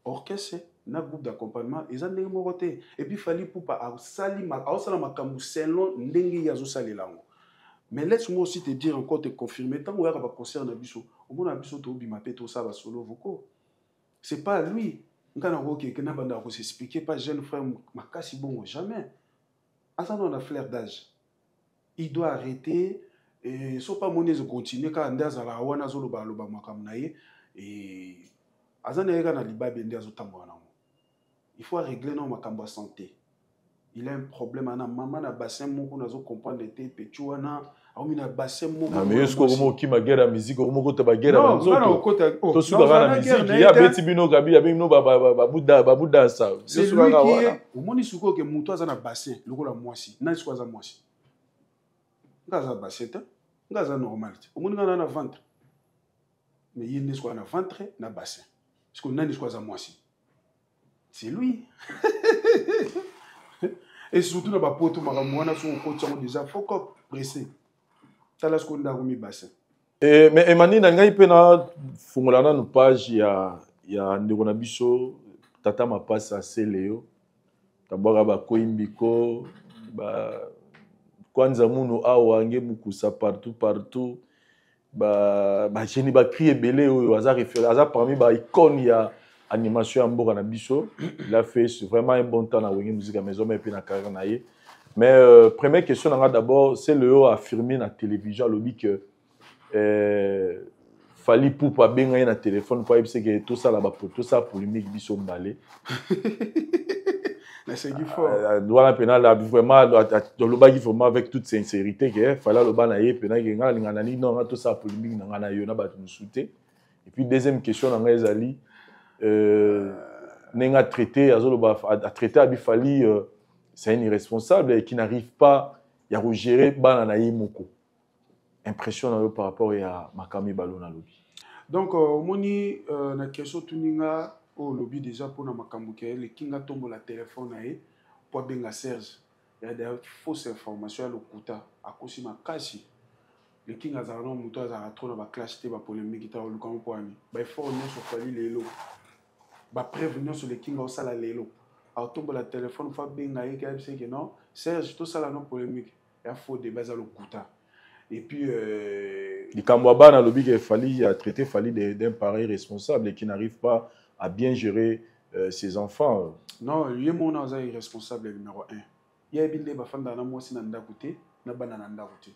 orchestre na groupe d'accompagnement eza ndenge moko te. Et puis Fally Ipupa asali, aosala makambo selon ndenge ye azosalela yango. Mais laisse-moi aussi te dire encore, te confirmer, ntango oyaka baconcert na biso, omona biso tobima mpe tosala basolo vocaux, c'est pas lui. Nga na kokeke na bandaka kosexpliquer pas jeune frère makasi bongo, jamais. Aza nano na fleur d'âge, il doit arrêter. So pa moni ezocontinue kaka nde azalaka wana, azoloba aloba makambo na ye, aza na ye kaka na libabe nde azotambola nango. Il faut régler nano makambo ya santé, il a un problème ana mama na bassin moko, nazo comprendre te petu wana akomi na bassin moko. Mais yo sikoyo okoma okima guerre ya musique, okoma okota baguerre ya banzoto, tosukaka na musique. Ye abeti bino kabi, abengi bino babudansa. Omoni sikoyo ke moto aza na bassin lokola mwasi nani? Sikoyo aza mwasi, nga aza bassin te, nga aza normal te. Omoni nga na ventre. Mais ye nde sikoyo na ventre na bassin, sikoyo nani sikoyo aza mwasi? C'est lui. Et surtout na bapoto, makambo wana soki okoti yango déjà, faux cop pressé. Tala sikoyo ndako mi bassin. Eh, mais Emani, na ngai mpe nafungola nanu page ya ndeko na biso tata Mapasa Seleo, tabwaka bakoyimbiko ba kwanza munu awa nge mukusa partout partout, bageni bacri ebele oyo aza référé, aza parmi baicône ya animation ya mboka na biso. Il a fait vraiment un bon temps na Wenge Musique ya Maison Mère mpe na carrière na ye. Mais première question na nga d'abord, c'est le affirmé na télévision, alobi que Fally Ipupa abenga ye na téléphone mpo ayebisa ke tosala tosala polémique biso mbale. Naseki fort. Wana mpena vraiment tolobaki vraiment avec toute sincérité ke Fally aloba na ye mpena ke ngai nalinga na nini, non, nga tosala polémique na ngai na yo na bato mosusu te. Et puis deuxième question na ngai ezali ndenge atraité, azoloba, atraité abi Fally c'est un irresponsable et qui n'arrive pas ya kogérer bana na ye moko. Impression na yo par rapport ya makambo mibale oyo nalobi? Donc omoni, na question otuni nga, oyo olobi déjà mpona makambo ke eleki nga tombola telefone na ye mpo abenga Serge, ya d'ailleurs fausse information, ya lokuta, akosi makasi. Lekinga azalaka na moto azalaka trop na baclash te, bapolémique te. Oluka ngo mpo ani baeffort nyonso Fally lelo, bapreuve nyonso Lekinga osala lelo, aotombola telefone fo abenga ye ke ayebisa ke non, Serge, tosala no polémique, ya faux débat, eza lokuta. Et puis likambo ya bana, alobi ke Fally a traité Fally d'un pareil responsable et qui n'arrive pas à bien gérer ses enfants. Non, ye mona aza irresponsable numéro 1. Ye ayebi nde bafandaka na mwasi na ndako te, na bana na ndako te.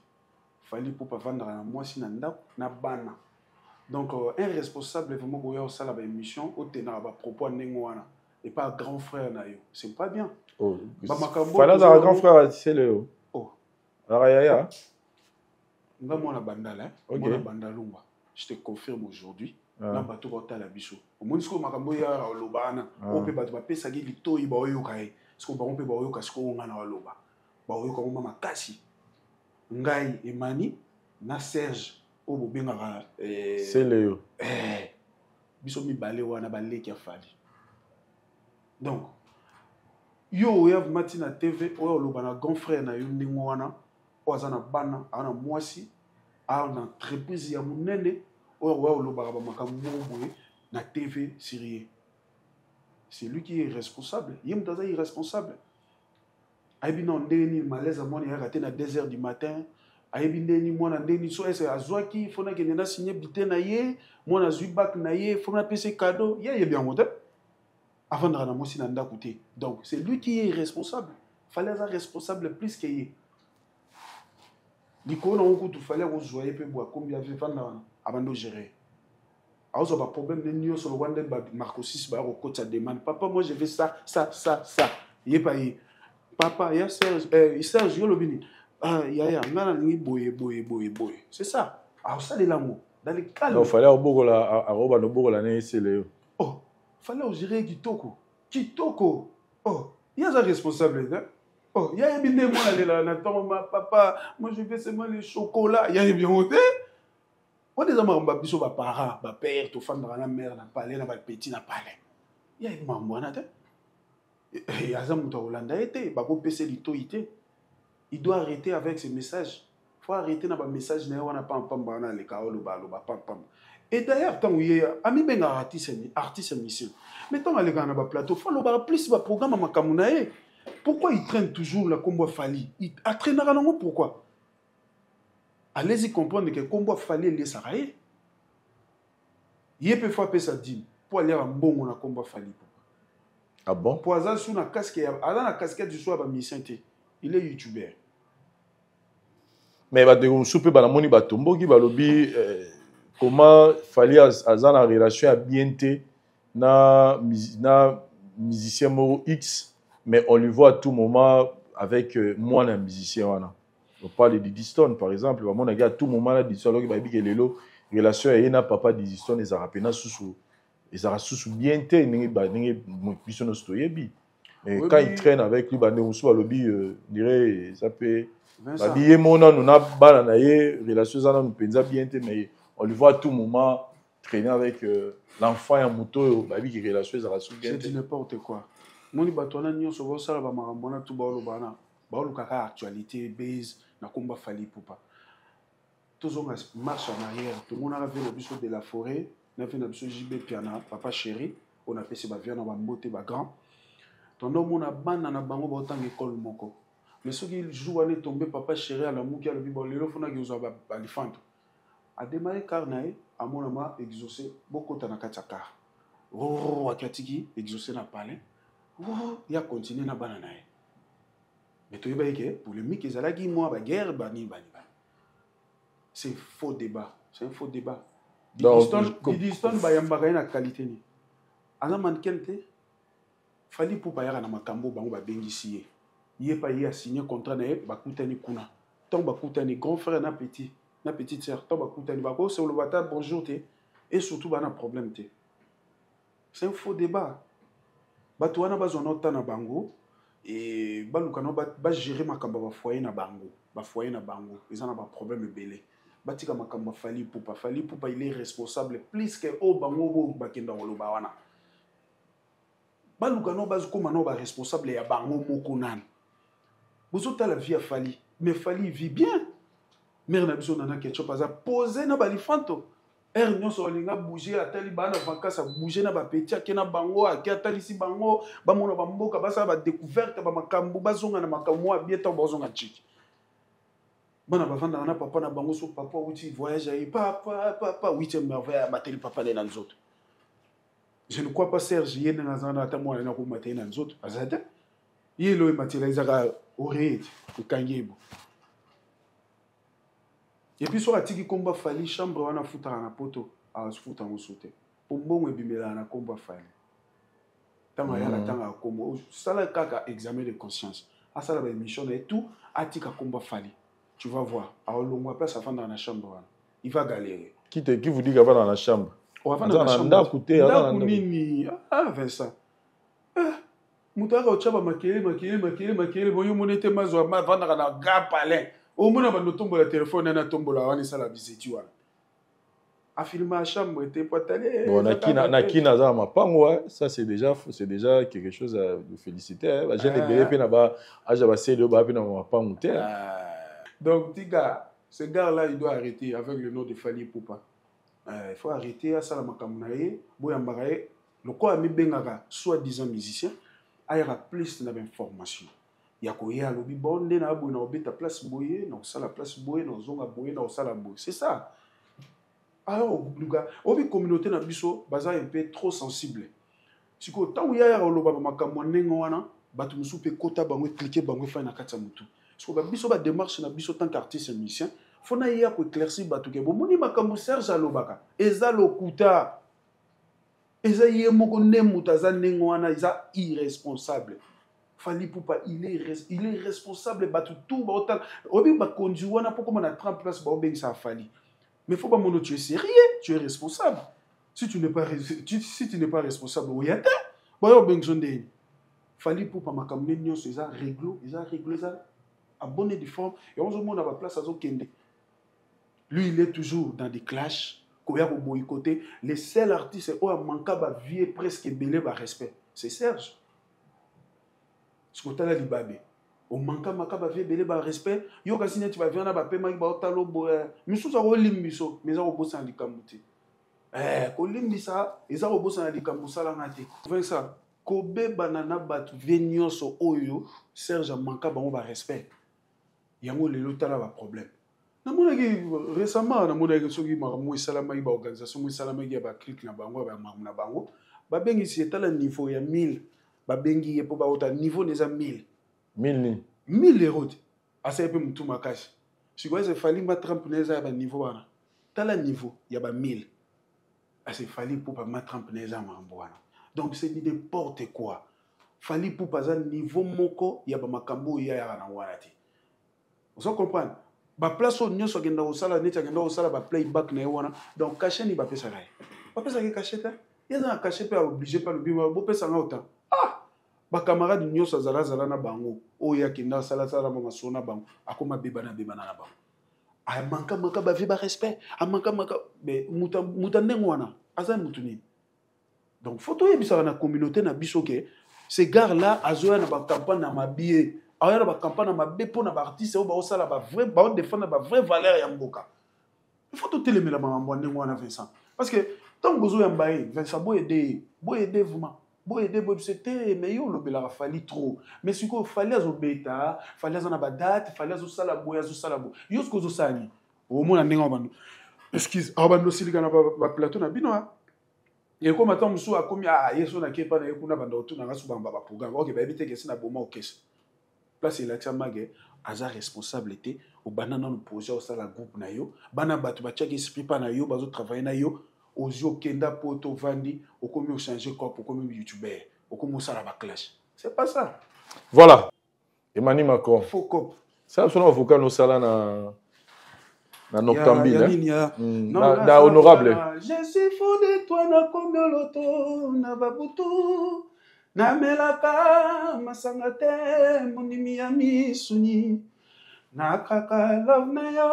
Fally Ipupa avandaka na mwasi na ndako na bana. Donc un responsable vraiment koya osala baémission, otenaka bapropos ya ndenge wana epa grand frère na yo, c'est pas bien. Oh, bamakambo Fally azalaka grand frère Sele? Oh. Azalaka yaya? Nga mwana Bandala, eh? Ok. Mwana Bandalungwa, je te confirme aujourd'hui. Ah. Na bato baotala biso, omoni sikoyo makambo oyo yaka oloba wana. Ah. Oyo mpe bato bapesaki litoi baoyoka ye sikoyo, bango mpe baoyoka sikoyo. Nga na oloba, baoyoka ngo ma makasi. Ngai Emani na Serge oyo bobengaka Sele. Eh, biso mibale wana baleki ya Fally. Donc yo oya vraiment ntina TV oyo oloba na grand frère na yo ndenge wana, oyo aza na bana, aza na mwasi, aza na entreprise ya monene, oyo oya olobaka bamakambo moko boye na TV sur ye, c'est lui qui est responsable. Ye moto aza irresponsable. Ayebi nao ndenge nini malaise ya mwana eyaka te na 2 heures du matin. Ayebi ndenge nini mwana, ndenge nini so ese azwaki, fo nakende nasigne bite na ye, mwana azwi bac na ye, fo napesa cadeau. Ye ayebi yango te, avandaka na mwasi na ndako te. Donc c'est lui qui est irresponsable. Fally aza responsable plus ke ye. Likolo nango kutu, Fally akozwa ye mpe boye, akombi ave vanda wana, abandi ogérer, aozwa baproblème nde nyonso lokwa nde bamarcosis baya kokotisa demande: "Papa, moi je veux ça, ça, ça, ça." Ye pa ye papa ya Serge, Serge, yo olobi nini? Ah, yaya, nga nalingi boye, boye, boye, boye. C'est ça, aosalela yango dans le calme. Donc Fally akobokola, akobanda obokola na ye Sele yo? Oh, Fally ogérer kitoko kitoko. Oh, ye aza responsable te. Oh, ye ayebi nde mwana alela na ntongo: "Ma papa, moi je veux seulement le chocolat." Ye ayebi yango te. Wana eza makambo ya biso baparent, bapère, tofandaka na mare na palais, na bapeti na palais. Ye ayebi makambo wana te. Aza moto akolanda ye te, bakopesa litoi te. Il doit arrêter avec ce message, faut arrêter na bamessage na ye wana pampamba wana, aleka oloba aloba pampamba. Et d'ailleurs, ntango ye amibengaka artiste, artiste musicien, mais ntango alekaka na baplateau, fo alobaka plus baprogramme ya makambo na ye. Pourquoi il traîne toujours la kombo ya Fally? Atraînaka nango pourquoi? Allez-y comprendre ke kombo ya Fally eliesaka ye. Ye mpe fo apesa dime mpo aliaka mbongo na kombo ya Fally. Ah bon? Mpo aza su na casque, aza na casquette du so ya bamusicien te, il est youtubeur. Mais bandeko mosusu mpe banamoni batomboki, balobi comment Fally aza na relation ya bien te na musicien moko X, mais on lui voit à tout moment avec mwana ya musicien wana. On parle de Didi Stone par exemple. Bamonaki à tout moment na Didi Stone, aloki bayebi ke lelo relation ya ye na papa Didi Stone ezalaka mpena susu, ezalaka susu bien te, ndenge biso nyonso toyebi. Mais quand il traîne avec lui, bandeko mosusu balobi dire eza mpe babi ye mo nanu na bana na ye relation eza nanu mpenza bien te, mais on lui voit à tout moment. traîner avec euh, l'enfant ya moto oyo bayebi ki relation ezalaka soki bien te. N'importe quoi. Moni bato wana nyonso baosala bamakambo wana tu baoloba wana baoluka kaka actualité base na komba Fally Ipupa. Tozonga marche en arrière, tomonaka vie na biso de la forêt na vie na biso JB Piana, papa chéri, oyo napesi bavia na bambote bagrand. Tondo omona bana na bango baotanga ekole moko, mais soki jour wana etombe, papa chéri alamuki, alobi: "Bon, lelo fonaki ozwa balifanto." Adémarrer car na ye, amonama Exaucé, bokota na kati ya car, aki atiki Exaucé na palin, ya continue na bana na ye. Mais toyebaki ke polémique ezalaki mwa baguerre, bani bani bani. C'est faux débat, c'est un faux débat. Didi Stone, bayambaka ye na qualité nini? Aza mannequin te. Fally Ipupa ayaka na makambo bango babengisi ye, ye pa ye asigné contrat na ye. Bakutani kuna, ntango bakutani, grand frère na petit na petite sœur, ntango bakutani, bakosoloba ata bonjour te, et surtout bana problème te. C'est un faux débat. Bato wana bazwa na ota na bango e baluka no bagérer makambo ya bafoyer na bango. Bafoyer na bango eza na baproblème ebele, batika makambo ya Fally Ipupa. Fally Ipupa, il est responsable plus que oyo bango bo bakenda koloba wana. Baluka no bazokóma no baresponsable ya bango moko. Nano bozotala vie ya Fally, mais Fally vit bien. Mare na biso Nana Ketchup aza posé na balifanto. Heure nyonso alinga bouge, atali baa na vacances, abouge na bapeti, ake na bango, ake atalisi bango, bamona bamboka, basala badécouverte, bamakambo, bazonga na makambo mwa bie. Ntango bazonga ntiki, bana bavandaka na papa na bango. So papa auti voyage, aye: "Papa, papa." Huitième merveille amateli papa nde na nzoto. Je ne crois pas Serge ye ndenge aza na ata mwana na komata ye na nzoto aza te. Ye elo ematela ezaka oreille te, ekangi ye bo. Et puis soki atiki nkombo Fally, chambre wana afutaka na poto, afuta yango so te, po mbongo ebimelaka na nkombo Fally. Ntango ayaka, ntango akombo, sala kaka examen de conscience, asala baémission na ye tout, atika nkombo Fally, tu vas voir, aolongwa place afandaka na chambre wana, il va galérer. Qui vous dit qu'avanda na chambre? Aza na ndako te. Ndako nini? Ah, Vincent, ah, moto aka otya bamakele makele makele makele boyo, omoni ete mazwa avandaka na grand palin, omona bando tombola telefone wana, tombola wana, esala bizeti wana, afilma chambre te po atali. Bon, na kina aza na mapango. Ça, c'est déjà quelque chose à de féliciter. Bajeune ebele mpe na ba age ya baseli oyo baa mpe na mapango te. Donc tika, ce gars là il doit arrêter avec le nom de Fally Ipupa. Il faut arrêter. Asala makambo na ye, boyambaka ye lokola amibengaka soi disant musicien, ayaka plus na bainformation ya koya, alobi: "Bon, nde na boye, na kobeta place boye, na kosala place boye, na kozonga boye, na kosala boye." C'est ça. Alors luka obi communauté na biso baza un peu trop sensible. Sikoyo ntango ya yaka koloba bamakambo ya ndenge wana, bato mosusu mpe ekota bango, ecliquer bango, efai na kati ya motu. Sikoyo babiso, badémarche na biso tant qu'artiste musicien, fo na ye ya koéclaircir bato ke bomoni makambo Serge alobaka eza lokuta, eza ye moko nde moto aza ndenge wana, eza irresponsable. Fally Ipupa, il est responsable. Bato tout baotala, oyebi bakonzi wana mpo koma na 30 place baobengisaka Fally, mais faut bamono, tu es sérieux, tu es responsable. Si tu n'es pas responsable, oya te, bayo obengisa ndeni. Fally Ipupa, makambo nde nyonso eza réglo, eza réglo, eza en bonne et due forme. Yango ozomona baplace azokende, lui, il est toujours dans des clashs, koya koboycotter. Le seul artiste oyo amanka bavie presque ebele barespect, c'est Serge. Soki otala libabe, omanka maka bavie ebele barespect. Yo kasi neti bavie wana bapemaki, baotala oboya misusu, akolimbiso, mais eza kobosana likambo te. Kolimbisa eza kobosana likambo osalanga te. Vincent, kobebana na bato vie nyonso oyo Serge amanka bango barespect, yango lelo tala baproblème. Namonaki récemment, namonaki soki makambo esalamaki, baorganisation mo esalamaki ya baclique na bango, ya bamakambo na bango, babengisi etala niveau ya 1000, babengi ye mpo baota niveau na eza 1000. 1000 nini? 1000 euro te. Asali mpe motu makasi. Sikoyo eza Fally mba Trump na eza ya baniveau wana, tala niveau ya ba 1000, ase Fally Ipupa ma Trump na eza makambo wana. Donc c'est du n'importe quoi. Fally Ipupa aza niveau moko ya bamakambo oyo yayaka nango wana te. Ozo comprendre? Baplace oyo nyonso akenda kosala, neti akenda kosala baplayback na ye wana, donc cachet nini bapesaka ye? Bapesaka ye cachet te. Ye aza na cachet mpe aoblige mpe alobi: "Bopesanga autant." Ah, bacamarade nyonso azala azala na bango, oyo akenda asalasala bamasolo na bango, akoma bebana bebana na bango. Amanka manka ba vie ba respect, amanka manka mais muta muta ndenge wana aza mutu nini? Donc faut toyebisaka na communauté na biso ke ces gars là azoya na ba campagne na mabie, azoya na ba campagne na mabe mpo na ba artiste oyo baosala ba vrai, baodefendre ba vraie valeur ya mboka. Il faut totelemela makambo ya ndenge wana, Vincent, parce que ntango bozoyamba ye, Vincent, boyede ye, boyede vraiment, boyede, boyebisa te. Mais yo olobelaka Fally trop, mais sikoyo Fally azobeta, Fally aza na badate, Fally azosala boye, azosala boye, yo sikoyo ozosala nini? Omona ndenge awa bando, excuse, awa bando osilika na baplateau na bino ekoma ntango mosusu akomi ye so nake epa na ye kuna, banda otunanga so bamba baprogramme. Ok, bayebi te kesi na boma okesa place elakisa mage aza responsable te. Obanda nanu projet, osala groupe na yo, bana bato batiaki esprit mpa na yo, bazotravaille na yo, ozwi okenda po tovandi, okomi ochange corp, okomi youtubeur, okomi osala baclash. C'est pas ça. Voilà, Emani Macron. Faux cop. Sala biso na bavocal nosala na Noctambile, na honorable. Je suis fou de toi, nakomi oloto na babutu, namelaka masanga te, mondimi ya misuni, nakaka love na yo,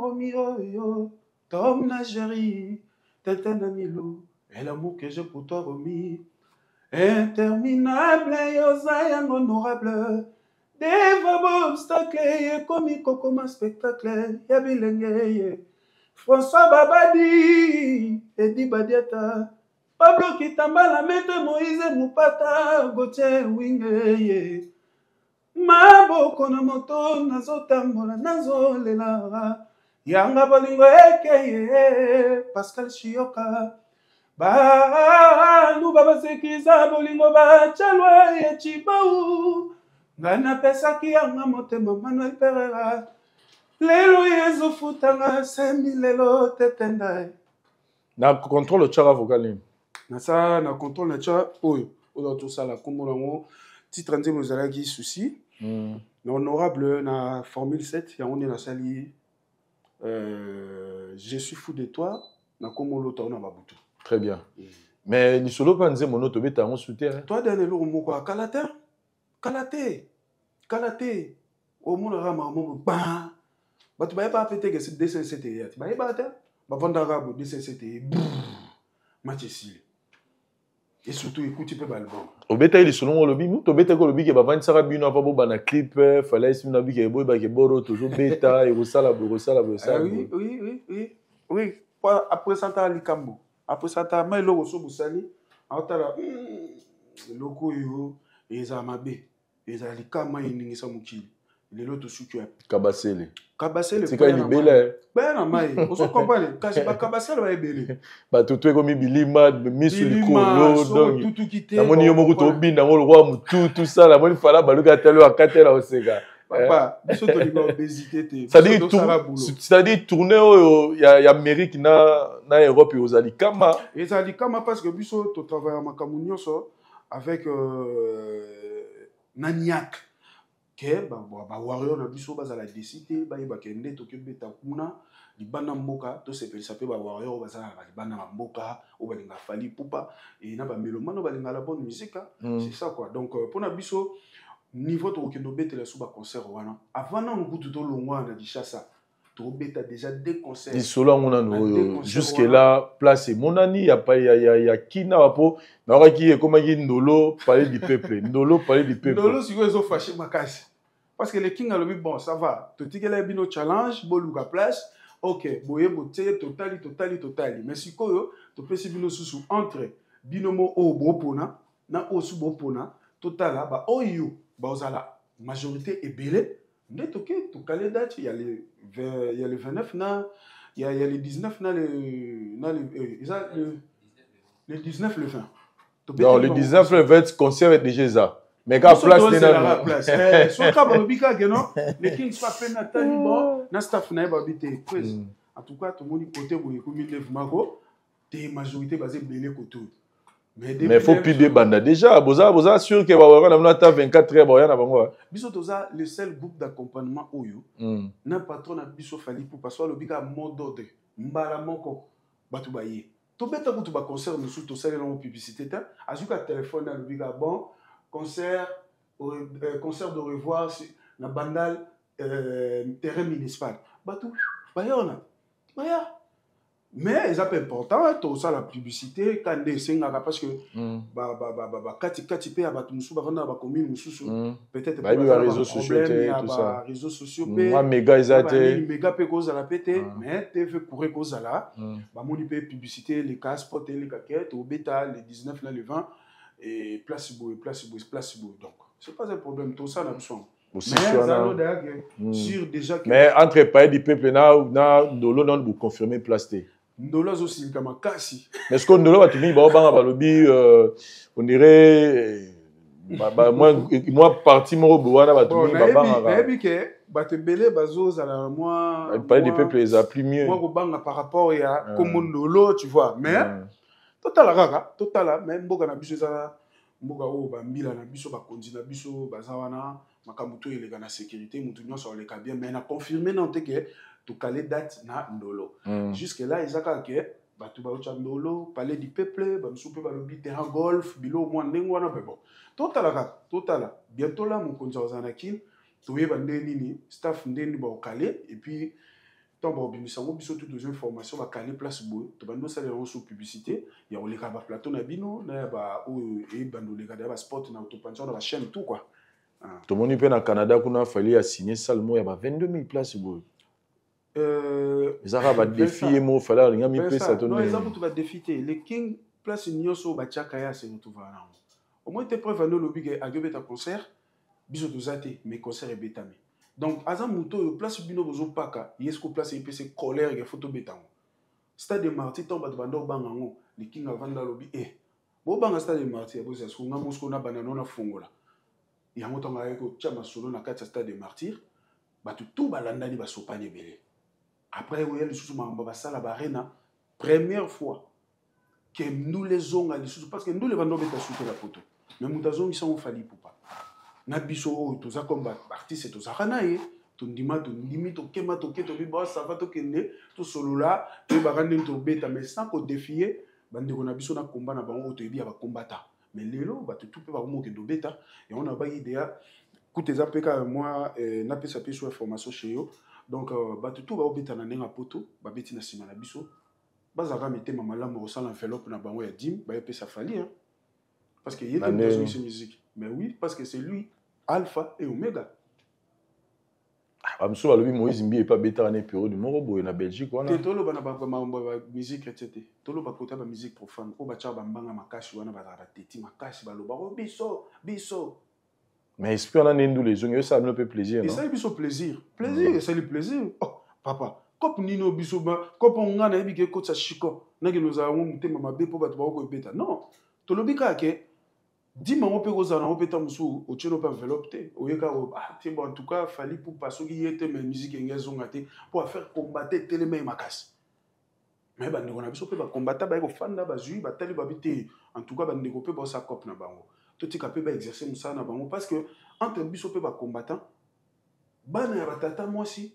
Romi oyo Tom na Jerry, Tintin na Milou, et l'amour que j'ai pour toi, Romy, interminable. Yoza yango honorable deva baobstacle ekomi kokoma spectacle ya bilenge ye. François Babadi, Edi Badiata, Pablo Kitambala, Maître Moïse Mupata, Gauthier Winge ye. Maboko na moto, nazotambola, nazolela yanga bolingo ekeye. Pascal Shioka, baluba basekiza bolingo, bachalwa ya Cibau, ngai napesaki yanga motema. Manuel Perera, lelo ezofutanga semi lelo tetenda. Na contrôle otyaka vocal nini? Nasala na contrôle, natya oyo oyo tosala, nkombo nango, titre nzembo ezalaki Souci. Na honorable, na formule 7, yango nde nasali Je suis fou de toi, na nkombo olota na babutu. Très bien. Mais lisolo mpe nzembo no tobeta yango su te. Toi dana eloko moko akala te, kala te, kala te, omonaka makambo ba bato bayebaka mpe te ke 207 eya te, bayebaka te, bavandaka bo 207 eye, match esili, et surtout ekuti mpe baalbum. Obetaki lisolo ngo, olobi mutu obetaki, olobi ke bavandisaka bino apa bobana clip, Fally esi bino abike boyebake boro tozobeta, ekosala boye, ekosala boye, esala boye. Oui, apresentaka likambo, apresentaka ma eloko so bosali, aotala eloko oyo ezala mabe, ezala likama, eningisa mokili. Lelo tosuki wapi? Kabasele. Kabasele. Tika libela. Baya na mai, ozo comprendre, kasi bakabasele baebele. Bato to ekomi bilima misu likolo, donc namoni yo moko tobinda yango lokwa motutu sala, namoni Fally baluki atali akatela oseka. Papa, biso tolinga obésité te. C'est-à-dire tournée oyo ya Amérique na Europe ozali kama. Ezali kama parce que biso totravailla makambo nyonso avec na niak ke bawarrior na biso bazala desi te, bayebaka nde tokobeta kuna libanda mboka, tosepelisa mpe bawarrior oyo bazalaka libanda na mboka, oyo balingaka Fally Ipupa e na bamélomane oyo balingaka la bonne musique. C'est ça quoi. Donc mpona biso niveau tokokende obetela so baconcert wana, avant nanu kutu tolongwa na Kinshasa, tobeta déjà deux concerts. Lisolo yango nanu oyo, jusque là place emonani ya kina wa, po naokaki ekomaki Ndolo, Palais du Peuple, Ndolo, Palais du Peuple. Ndolo sikoyo ezofâcher makasi parce que le King alobi: bon, ça va, totikela bino challenge, boluka place. Ok, boye botie, totali, totali, totali, mais sikoyo topesi bino susu entre bino mo oyo bopona na oyo su bopona, totala baoyo bazala majorité ebele, nde toke tokale date ya le 20, ya le 29 na ya le 19 na le eza le 19, le 20. Non, le 19, le 20, concert est déjà eza, mais ka place nde nanu. Place soka balobi kaka non, le King soit pe natali bon na staff na ye, babi te prise. En tout cas tomoni côté boye ekomi nde mako te, majorité baza ebele kote oyo. Mais faut pub ebanda déjà. Boza sûr ke baoyaka na bino ata 24 heures, baoya na bango? Biso toza le seul groupe d'accompagnement oyo na patron na biso Fally Ipupa so alobi kaka mot d'ordre, mbala moko bato baye. Tobeta kutu baconcert mosusu, tosalela yango publicité te. Azwi ka telefone, alobi kaka: bon concert, concert de revoir na Bandal, terrain municipal. Bato baya wana baya, mais eza mpe important tosala publicité ka nde esengaka, parce que bakatikati mpe ya bato mosusu bavanda na bacommune mosusu, peut-être bayebi ba réseaux sociaux te, tout ça. Ba réseaux sociaux mpe. Mwa méga eza te. Méga mpe kozala mpe te, mais TV courant kozala. Bamoni mpe publicité eleka, spot eleka ke tobeta le 19 na le 20 et place boye, place boye, place boye. Donc c'est pas un problème, tosala na biso yango. Bosisi wana. Sur déjà que Mais entre Palais du Peuple na Ndolo, nano boconfirme place te. Ndolo azosilika makasi. Mais ce que Ndolo, bato mingi baobanga, balobi on dirait mwa parti moko boye wana, bato Bon, mingi babangaka. Nayebi ke bato ebele bazozala mwa Palais du Peuple eza plus mieux. Mwa kobanga par rapport ya kombo Ndolo, tu vois. Mais totala kaka, totala. Mais mboka na biso eza mboka oyo bambila na biso, bakonzi na biso baza wana, makambo to eleka na sécurité, motu nyonso aleka bien. Mais na confirme nano te ke tokale date na Ndolo. Jusque là eza kaka ke bato baotya Ndolo, Palais du Peuple, bamosusu mpe balobi terrain golf, biloko mwa ndenge wana. Mpe bon, totala kaka, totala. Bientôt la mokonzi akozala na Kine, toyeba nde nini staff, nde nini baokale. Et puis ntango bakobimisa yango, biso tu tozwa information, bakale place boye, tobandi osalela yango so publicité ya koleka baplateau na bino na ya baoyo eyebandi oleka ya basport na topanzi na bachaîne, tout quoi. Tomoni mpe na Canada kuna, Fally asigné salle moko ya ba 22 000 place boye. Eza kaka badéfi ye moko Fally alinga mipesa to Non, eza nini? Kutu badéfi te. Le King, place nyonso oyo batiaka ye, ase retrouvaka nango. Omoi te, preuve ande olobi ke akobeta concert, biso toza te, mais concert ebetami. Donc aza moto oyo place bino bozopaka ye siko place epesi colère ke fo tobeta yango. Stade de Martyr, ntango bato banda kobanga yango, le King avanda, alobi: "E bobanga Stade de Martyr, bozala siko nga mosiko nabanda no nafongola yango." Ntango ayaki kotia masolo na kati ya Stade de Martyr, bato tu balandani, basopani ebele. Après oya lisusu makambo basala baarena, première fois ke ndule ezonga lisusu, parce que ndule banda obeta suke na poto, mais moto azongisa ngo Fally Ipupa. Na biso oyo toza comme baartiste, tozalaka na ye, tondima, tondimi, tokema, toke, tobi ba ça va, tokende, tosolola, toyebaka ndenge tobeta, mais sans kodéfier bandeko na biso na komba na bango oyo toyebi ya bakombata. Mais lelo bato tu mpe bakoma okende obeta yango na baki idea kuta eza mpe kaka mwa napesa mpe so information chez yo. Donc bato tu baobeta na ndenge ya poto, babeti na nsima na biso, bazalaka mitema malamu kosala enveloppe na bango ya dîme, bayepesa Fally, hein? Parce que ye te moto azongisi musique. Mais oui, parce que c'est lui alpha et oméga. Bamosusu balobi Moïse Mbi epe abetaka na période moko boye na Belgique wana. Te, toloba na bamakambo ya bamusique chrétien te, toloba kota bamusique profane oyo batiaka bambanga makasi wana, bazalaka bateti makasi, balobaka biso biso. Mais esprit wana nde ndula ezongi, osala bino mpe plaisir, non? Esali biso plaisir, plaisir, esali plaisir. Oh papa, kope nini oyo biso kope nga nayebi ke ekotisa shiko, nakende ozala yango motema mabe mpo bato bako koebeta. Non, tolobi kaka ke dîme yango mpe kozala nango mpe ta mosusu otieno mpe enveloppe te, oyeka ah, te. Bon, en tout cas Fally Ipupa, soki ye te, mais musique enge ezonga te mpo affaire combattre etelema ye makasi. Mais bandeko na biso mpe bakombata baye kofanda, bazwi, batali, babi te. En tout cas bandeko mpe baosa cope na bango, totika mpe baexerce mosala na bango, parce que entre biso mpe bacombattant, bana ya batata mwasi,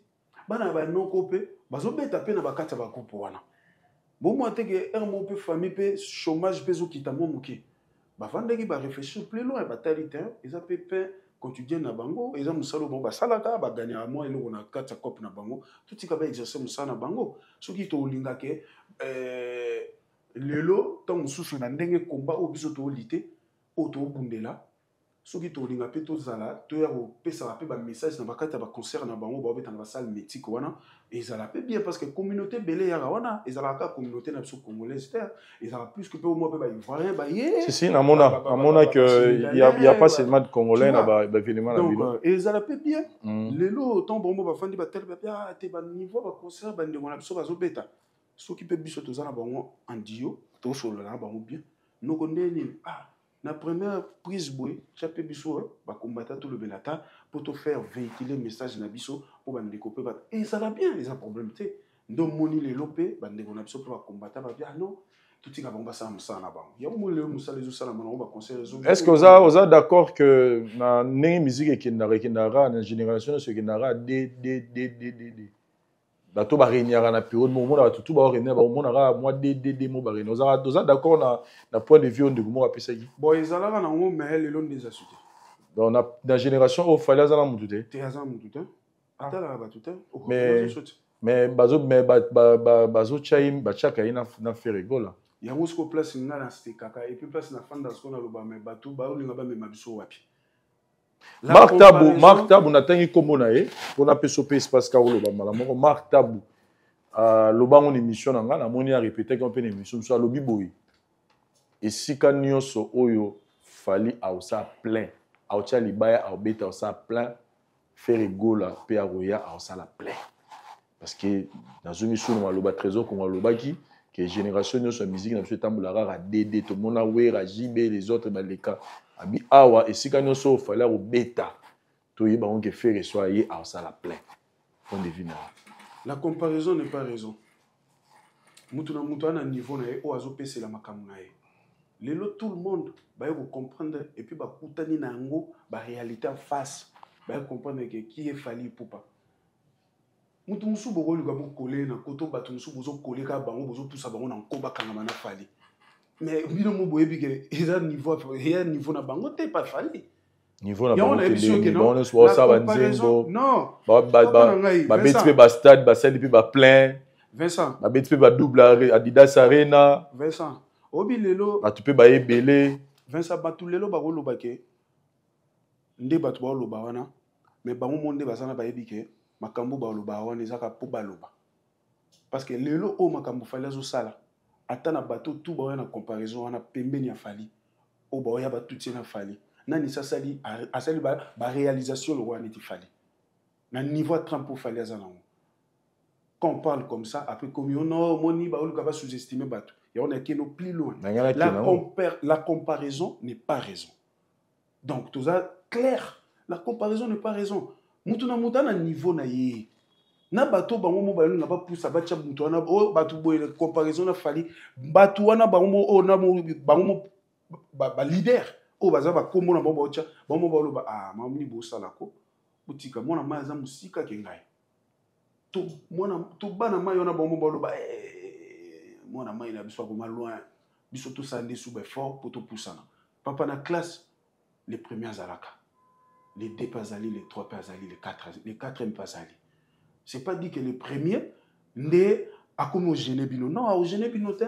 bana ya banoko mpe bazobeta mpe na bakati ya bagroupe wana. Bomwa te ke ere moko mpe famille mpe chômage mpe ezokita mwa moke, bavandaki, baréfléchir plus loin, batali te eza mpe pain quotidien na bango, eza mosala oyo bango basalaka, baganyaka mwa eloko na kati ya cope na bango. Totika baexerce mosala na bango. Soki tolingake lelo, ntango mosusu na ndenge komba oyo biso tooli te, oyo tobundela, soki tolinga mpe tozala, toya kopesaka mpe bamessage na bakati ya baconcert na bango baobeta na basalle mythique wana, ezala mpe bien, parce que communauté ebele eyaka wana, ezalaka kaka communauté na biso congolaise te, ezalaka plus que mpe omwa mpe baivoirien baye. Si, si, namona, namona que il y a pas seulement de Congolais na ba événement na Donc bino. Ezala mpe bien. Lelo ntango bango bafandi, batali, babi: "Ah te, baniveau baconcert bandeko na biso bazobeta." Soki mpe biso toza na bango en duo, tosolola na bango bien, noko nde nini, ah, na première prise boye, tia mpe biso bakombata, tolobela ata mpo tofaire véhiculer message na biso mpo bandeko mpe bato, ezala bien, eza problème te. Nde omoni lelo mpe bandeko na biso mpe bakombata babi: "Ah non, totika bango basala mosala na bango." Yango moni lelo mosala ezosalama nango, baconcert. Est ce que oza d'accord que na ndenge musique ekendaka, ekendaka na génération nyonso, ekendaka d d d d d d, bato baréuniaka na période moko, omona bato tu baoréunir, baomonaka mwa d d d mo baréunir? Oza d'accord na point de vue oyo ndeko moko apesaki? Bon, ezalaka nango, mais lelo nde eza su te. Donc na génération oyo, Fally aza na motu te? Te, aza na motu te. Atalaka bato te. Mais bazo mais bazotya ye, batiaka ye na Ferre Gola. Yango sikoyo place nga nasekaka, et puis place nafanda sikoyo naloba, mais bato baolinga bamema biso wapi? Marc Tabu, Marc Tabu, natangi nkombo na ye mpona apesa mpe espace kaka oloba mbala moko. Marc Tabu alobango na émission na nga, namoni arépétaki mpe na émission mosusu, alobi boye: esika nyonso oyo Fally aosala plein, aotya libaya, aobeta, aosala plein, Ferre Gola mpe akoya, aosala plein. Parce que nazongi sunu maloba Trésor Kongo alobaki ke génération nyonso ya musique na biso etambolaka kaka dd. Tomona Wera, JB, les autres baleka. Abi awa, esika nyonso oyo Fally akobeta, toyeba ngo ke Ferre so aye, aosala plein. Point de vue na yo? La comparaison n'est pas raison. Mutu na mutu ana niveau na ye oyo azopesela makambo na ye. Lelo tout le monde baye kocomprendre, et puis bakutani na yango baréalité en face, baye comprendre ke qui est Fally Ipupa. Mutu mosusu bokoluka bokole na koto, bato mosusu bozokole kaka bango, bozopusa bango na nko bakangama na Fally. Mais bino mo boyebi ke eza niveau, eya niveau na bango te, pa Fally. Niveau na bango te. Bango nyonso baosala banzembo, babeti mpe bastade, basali mpe baplein. Vincent. Babeti mpe badouble Adidas Arena. Vincent, obi lelo bato mpe bayebele. Vincent, bato lelo bakoloba ke nde bato baoloba wana, mais bango mo nde baza na bayebi ke makambo baloba wana ezaka mpo baloba. Parce que lelo oyo makambo Fally azosala, ata na bato tu baoya na comparaison wana pembeni ya Fally, oyo baoya batutie na Fally, nani si asali, asali baréalisation lokola neti Fally na niveau ya 30 mpo Fally aza nango? Quand on parle comme ça, après komi ono omoni baoluka basous-estime bato. Yango nakeno plus loin, la comparaison n'est pas raison. Donc toza clair, la comparaison n'est pas raison. Mutu na mutu na niveau na ye, na bato bango mo balinga bapusa batya mutu wana oyo bato boye comparaison na Fally. Bato wana bango mo oyo na bango mo baleader oyo baza bakombo na bango baotya, bango mo baloba: "Ah, mamoni bosalako, botika mwana mai aza mosika ke ngai." To mwana to bana mai wana, bango mo baloba: eh, mwana mai na biso akoma loin, biso tosala nde su baeffort mpo topusana." Papa, na classe le premier azalaka, le deux mpe azali, le trois mpe azali, le quatre, le quatrième mpe azali. C'est pas dit que le premier nde akomi ogene bino. Non, aogene bino te.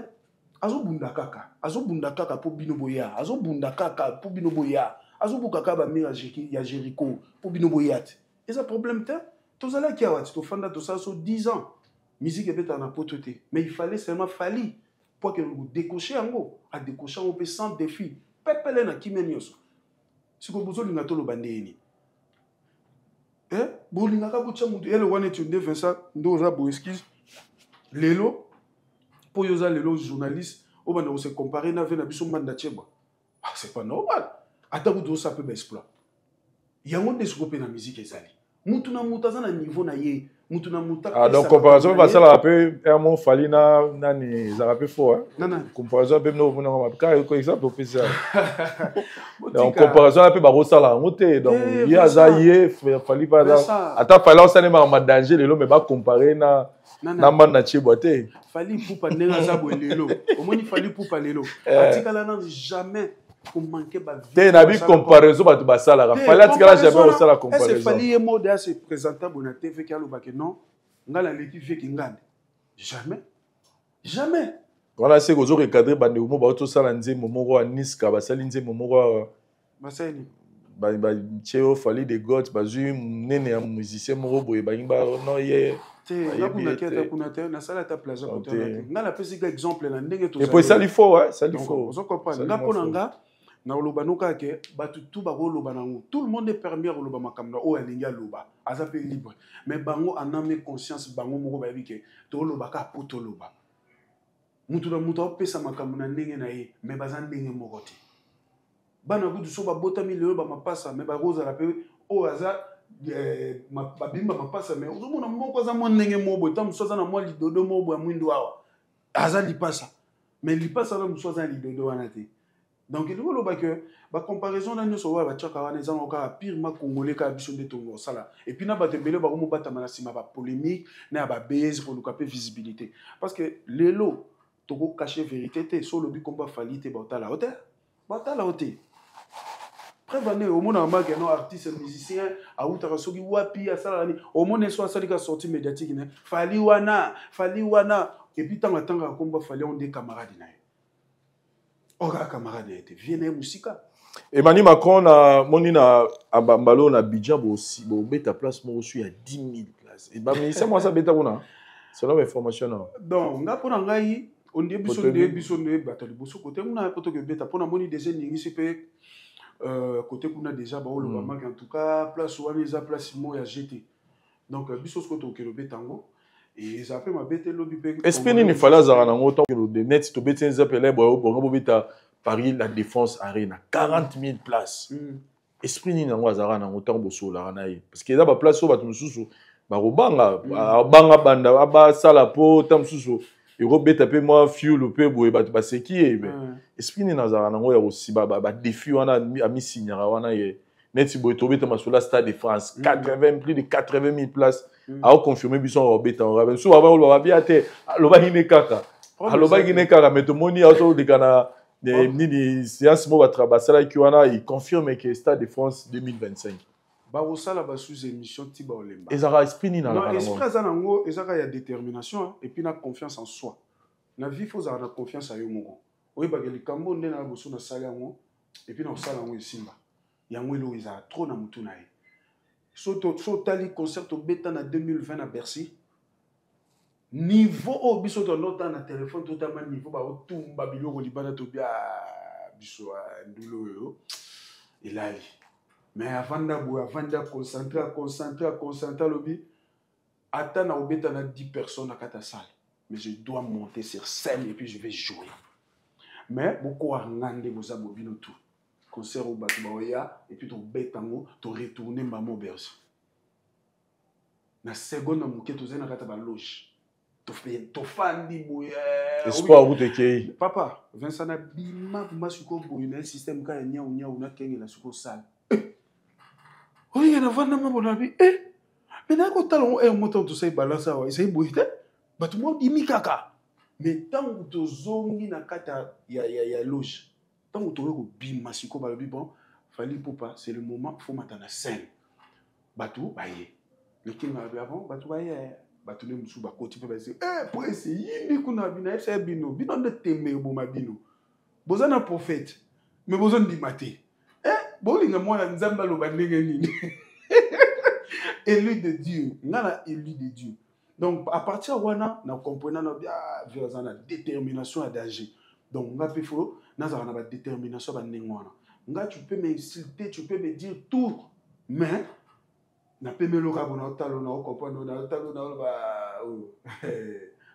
Azobunda kaka, azobunda kaka mpo bino boya, azobunda kaka mpo bino boya, azobuka kaka bamurs ya Jéricho mpo bino boya te. Eza problème te. Tozalaki awa ti tofanda, tosala so 10 ans, musique ebetaka na poto te, mais il fallait seulement Fally po akende kodécroche yango. Adécroche yango mpe sans défi, pepele na kimia nyonso. Sikoyo bozolinga toloba ndeni? Eh, bolingaka botya motu ele wana eti nde Vincent nde oza boye. Excuse, lelo mpo oyo oza lelo journaliste, obanda kose comparer na ve na biso mbanda tiebwa. Ah, c'est pas normal. Ata kutu osala mpe baexploit yango nde. Sikoyo mpe na musique ezali mutu na mutu aza na niveau na ye, mutu na mutu. Ah, donc comparaison mpe basalaka mpe mo Fally na nani ezalaka mpe fort. Comparaison mpe mnomonanga kaka exemple opesi. Donc comparaison wana mpe bakosala yango te. Donc ye aza ye, Fally mpe aza. Ata Fally aosalemaka madanger lelo, mais bacompare na mbanda tiebwa te. Fally Ipupa ndenge aza boye lelo, omoni Fally Ipupa lelo atikala nanu jamais komanke. Te, na bi comparaison bato basalaka, Fally atikala jamais kosala comparaison. Fally ye mode ase présenta boye na TV ki alobaki: "Non, ngai naleki vieki ngande." Jamais, jamais. Wana se kozo recadre bandeko mo baotosala nzembo moko ya niska, basali nzembo moko. Basali. Batie oyo Fally de got, bazwi nene ya musicien moko boye, balingi ba no ye. Te, nakunaki ata kuna te, nasali ata plaza kotana te. Ngai napesi ka exemple na ndenge. Epo esali fort, esali fort. Ozo comprendre nga? Mpo na nga nakoloba no kaka ke bato tu bakoloba nango, tout le monde est permis ya koloba makambo na oyo alingi aloba, aza mpe libre. Mais bango en âme conscience, bango moko bayebi ke toloba kaka po toloba. Mutu na mutu aopesa makambo na ndenge na ye, mais baza ndenge moko te. Bana kutu so babotami lelo bamapasa, mais bakozala mpe oyo aza babimi bamapasa, mais ozomona moko aza mwa ndenge moko boye, ta mosusu aza na mwa lidodo moko boye ya mwindu awa, aza lipasa, mais lipasa wana mosusu aza na lidodo wana te. Donc elingi oloba ke bacomparaison na nyonso oyo batiaka wana eza nango kaka purement congolais, kaka biso nde tongo kosala. Et puis na bato ebele bakomobatama na nsima bapolémique na ya babase, koluka mpe visibilité. Parce que lelo tokocache vérité te. So olobi kombo Fally te, baotala yo te, baotala yo te. Preuve ane omonaka make no artiste musicien awutaka soki wapi asalaka nini, omoni so asalika sortie médiatique ne Fally wana, Fally wana. Et puis ntango atangaka kombo Fally, yango nde camarade na ye, okaka camarade na ye te, vie na ye mosika. Emmanuel Macron na moni na mbalo na Abidjan, bobeta place moko su ya 10 000 place. Baministère mwasi abeta kuna selon information na. Donc nga, mpo na ngai, ondie biso nde, biso nde bato ya liboso kote kuna po tokobeta, mpo namoni déjà eningisi mpe kote kuna déjà baoloba maki. En tout cas place wana eza place moko ya gt. Donc biso sikoyo tokokende obeta yango, eza mpe mabe te, lobi mpe. Esprit nini Fally azalaka nango ntango neti tobeti nzapele boye, bongo bobeta Paris La Défense Arena, 40 000 places? Esprit nini yango azalaka nango ntango bosololaka na ye? Parce que eza baplace oyo bato mosusu bakobanga, abanga banda basala, mpo ta mosusu ekobeta mpe mwa fiulu mpe boye, bato baseki ye. Mais esprit nini azalaka nango ya kosiba badéfi wana amisignaka wana ye? Neti boye tobeta masolo ya Stade de France, 80, plus de 80 000 places, aoconfirme biso akobeta yango. Mosusu babaloba babia te, alobaki ne kaka, alobaki ne kaka, mais tomoni azoleka na nini, séance mo basalaki wana, il confirme que Stade de France 2025. Bakosala basous émission ti baolemba. Ezalaka esprit nini? Non, esprit aza nango ezaka ya détermination et puis na confiance en soi. Na vie, faut ozala na confiance ya yo moko, oyebaka likambo nde na boso nasali yango et puis na kosala yango esimba. Yango eloko ezala trop na motu na ye. So otali concert tobeta na 2020 na Bercy, niveau oyo biso tondotala na telefone, totama niveau baotumba biloko libanda, tobia biso ndulu oyo elali. Mais avanda boye, avandi, aconcentre, aconcentre, aconcentre, alobi ata na obeta na 10 personnes na kati ya salle, mais je dois monter sur scène et puis je vais jouer. Mais bokoka nga nde boza bobino tout concert oyo bato baoya, et puis tobeta yango, toretourne mbamo Bercy na seconde na moke. Tozali na kati ya baloge, tofandi boye. Espoir kuta ekei. Papa Vincent, na bima bima sikoyo boye na système kaka ya nyau nyau, nakengela sikoyo sale oyo navanda mabo na bi e me naye kotala ngo ere moto tosali balance awa, ezali boye te, bato mwa bimi kaka. Mais ntango tozongi na kati ya loge, ntango tokoki kobima sikoyo, balobi: "Bon, Fally Ipupa, c'est le moment, faut mata na scène." Bato baye lekinga, balobi: "Avant bato baye." Bato nde mosusu bakoti mpe basi po ese yimbi kuna. Bino ayebisa ye, bino bino nde tembe eboma bino, boza na prophète mais bozondima te. Bolinga mwana Nzambe aloba ndenge nini? Élu de Dieu, nga na élu de Dieu. Donc à partir wana na comprena na bia vi aza na détermination ya danger. Donc nga mpe faut nazala na badétermination ya bandenge wana. Nga, tu peux m'insulter, tu peux me dire tout, mais napemeli kaka bona otalo na ocomprendre na otalo na oloba oyo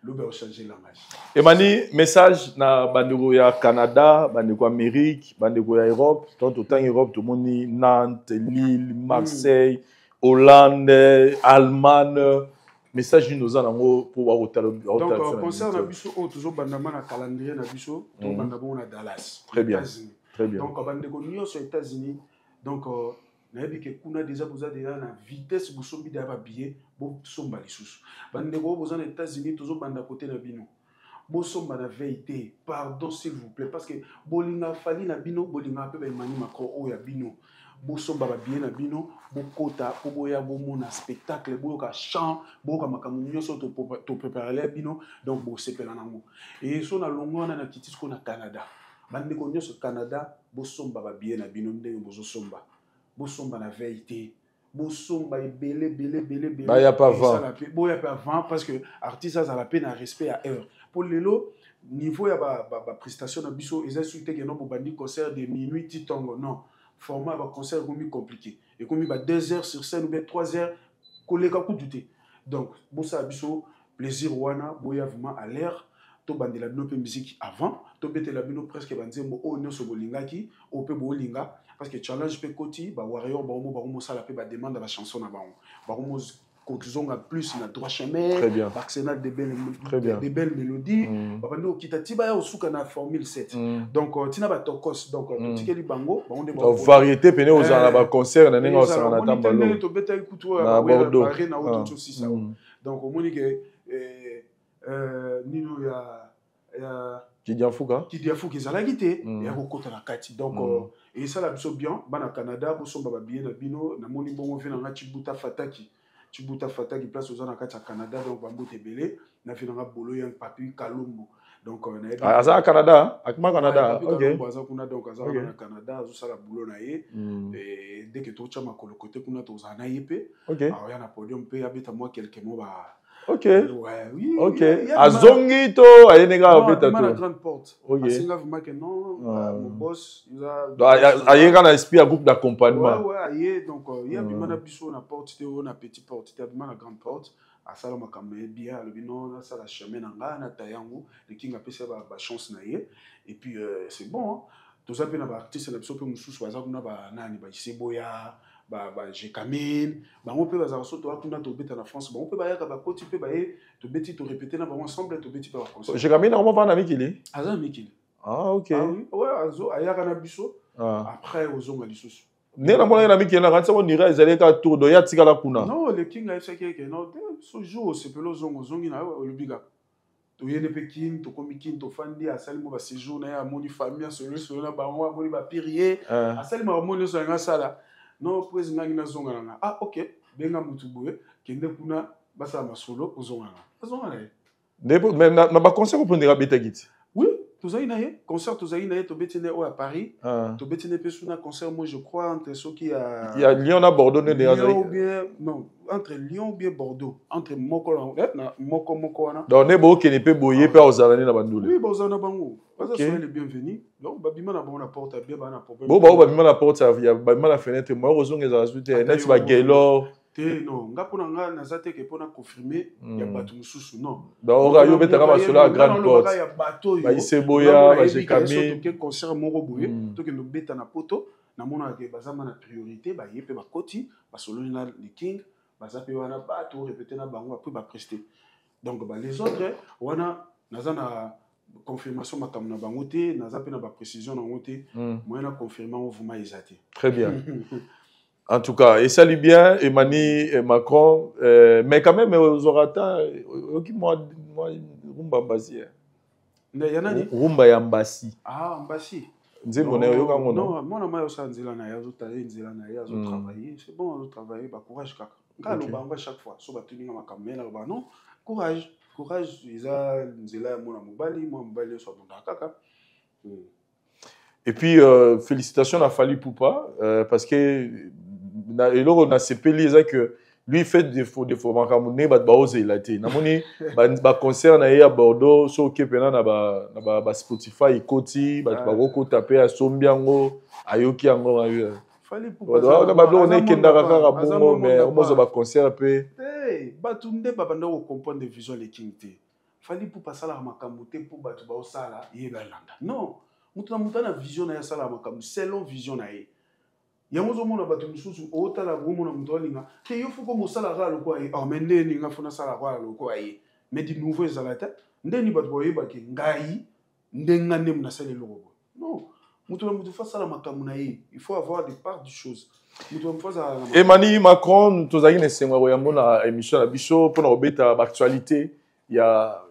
lobi aochange langage. Emani, message na bandeko ya Canada, bandeko Amérique, bandeko ya Europe. Tant totangi Europe, tomoni Nantes, Lille, Marseille, Hollande, Allemagne. Message nini oza nango mpo bakotala? Donc concert na biso oyo tozobandama na calendrier na biso, tobanda bongo na Dallas. Très bien. Très bien. Donc bandeko nyonso ya États-Unis, donc nayebi ke kuna déjà boza déjà na vitesse, bosombi deya babillet, bosomba lisusu. Bandeko oyo boza na États-Unis, tozobanda kote na bino, bosomba na veille te, pardon, s'il vous plaît, parce que bolinga Fally na bino, bolingaka mpe baemani Macron oyo ya bino. Bosomba babillet na bino, bokota mpo boya bomona spectacle, boyoka chant, boyoka makambo nyonso topréparele bino. Donc bosepela nango. E so na longo wana, na kiti sikoyo na Canada. Bandeko nyonso Canada, bosomba babillet na bino ndenge bozosomba, bosomba na veille te, bosomba ebele ebele ebele ebele. Baya pa avant. Boya mpe avant, parce que artiste azala mpe na respect ya heure, mpo lelo niveau ya baprestation na biso eza soki te keno bobandi concert de minuit ti ntongo. Non, format ya baconcert ekomi compliqué, ekomi ba 2 heures sur scène ou bien 3 heures, koleka kutu te. Donc bosala biso plaisir wana, boya vraiment à l'heure, tobandela bino mpe musique avant, tobetela bino presque banzembo oyo nyonso bolingaki, oyo mpe bolinga, parce que challenge mpe koti bawarrior bango bakomosala mpe bademande ya bachanson na bango, bakomo kozonga plus na droit chemin, arsenal de belles, de belles mélodies. Babandi kokita ti baya kosuka na formule 7. Donc ntina batokos, donc totikeli bango, bango nde. Variété pene ozala na baconcert na ndenge osaka na tambalo. Tobetaki kutu oyo na Bordeaux. Arena oyo totosisa. Donc omoni ke nino ya Kidiafuka. Kidiafuka ezalaki te. Eya kokota na kati. Donc esala biso bien, bana Canada, bosomba babillet na bino. Namoni bongo ve nanga Chibuta Fataki, Chibuta Fataki, place oza na kati ya Canada. Donc bambote ebele na ve nanga Bolo Yang, Papi Kalombo. Donc nayebi Ah, aza na Canada, akima Canada. Papi Kalombo aza kuna, donc aza wana na Canada, azosala boulot na ye. Et dès que totya makolo kote kuna, tozala na ye mpe. Aoya na podium mpe abeta mwa quelque mot ba Ouais, oui, Azongi to aye ndenge Non, abeta abima na to grande porte. Asenga vraiment que non, mon boss Donc, aye kaka na esprit ya groupe d'accompagnement. Ouais, aye. Donc ye abima na biso na porte te, oyo na petit porte te, abima na grande porte, asala makambo ye bien. Alobi non, nasala chemin na nga na ta yango. Le King apesi ye bachance na ye et puis c'est bon, hein. Toza mpe na baartiste na biso mpe mosusu baza kuna, banani, baiseboya, bajekamine, bango mpe bazalaka. So toya kuna, tobeta na France, bango mpe bayaka, bakoti mpe baye, tobeti, torépété na bango ensemble, tobeti mpe baconcert. Jekamine yango mofana na mikili? Aza na mikili. Ah, ok. Ah oui, ouais, ayaka na biso. Après ozonga lisusu. Ndenge namonaki na mikili, nakanisi yango nira ezali kaka tour do ye atikala kuna. Non, le King ayebisaki eke non te, so jour osepeli, ozonga, ozongi na yo, olobi kaka toyende mpe Kine. Tokomi Kine, tofandi, asali mo baséjour na ye, amoni famille, asololi solo na bango, amoni bapire ye. Asali makambo nyonso alingi asala. Non, prese ngangi nazonga na nga. Ah ok, benga mutu boye, kende kuna, basala masolo, ozonga na nga. Azonga na ye. Mais na baconcert opo ndenge abetaki ti? Oui, tozali na ye concert, tozali na ye, tobeti nde oyo ya Paris. Tobeti nde mpe suna concert moi, je crois, entre soki ya Ya Lyon na Bordeaux nde ndenge Lyon azali. ou bien non, entre Lyon ou bien Bordeaux, entre moko na moko moko wana. Donc nde bookende mpe boye mpe ozala nde na bandule? Oui, bozala na bango, baza. Soyez les bienvenus. Donc babima na bango na porte ya bien, baa na problème. Bo bao babima na porte babima na fenêtre, moya kozonga ezala su te. Ata Neti yo bagelor. Te, non, nga mpo na nga naza te ke mpona confirmer ya bato mosusu, non. Donc oka yo obetaka masolo ya grande porte. Ya bato oyo Baiseboya, nga mona yebi ke Bajekamine. so toke concert moko boye, tokende obeta na poto, namonaka ke baza ma na priorité, baye mpe bakoti, basololi na le King, baza mpe wana, bato répété na bango, après bapreste. Donc ba les autres wana, naza na confirmation makambo na bango te, naza mpe na baprécision nango te. Moyen na confirme yango vraiment eza te. Très bien. En tout cas, et salut bien, Emmanuel et Macron. Mais quand même, aux ata, oki moi, rumba mbasi, hein. Ya nani? Rumba ya mbasi. Ah, mbasi. Nzembo na yo, yoka ngo, non? Non, mwana mai osala nzela na ye, azotala ye nzela na ye, azotravaille, c'est bon, azotravaille, bacourage kaka. Nga aloba yango à chaque fois so batuninga makambo ye, naloba non, courage, courage, eza nzela ya mwana mobali, mwana mobali nyonso abundaka kaka. Et puis, félicitations à Fally Ipupa, parce que eloko nasepeli eza que lui fait des faux makambo ndenge bato baozela te. Namoni baconcert na ye ya Bordeaux, so oke mpena na ba Spotify, ekoti, bato bakokota mpe asombi yango, ayoki yango. Fally Ipupa Babiloko aza ne ekendaka monde kaka à part, aza bongo, monde mais à part. omozwa baconcert mpe. Te, bato nde babanda kocomprendre vision le King te. Fally Ipupa asalaka makambo te mpo bato baosala ye balanda. Non, moto na moto na vision na ye, asalaka makambo selon vision na ye. Yango ozomona bato mosusu otala, omona moto alinga te, yo foko mosalaka lokola ye. Oh, mais ndeni nga fo nasalaka kaka lokola ye? Mais du nouveau ezala te. Ndeni bato bayebaki ngai nde nga nde nasala eloko boye? Non, moto na moto fo asala makambo na ye. Il faut avoir des parts de choses, moto na moto azala na Emani Macron, tozalaki na esengo ya koyambo na émission na biso mpona kobeta baactualité ya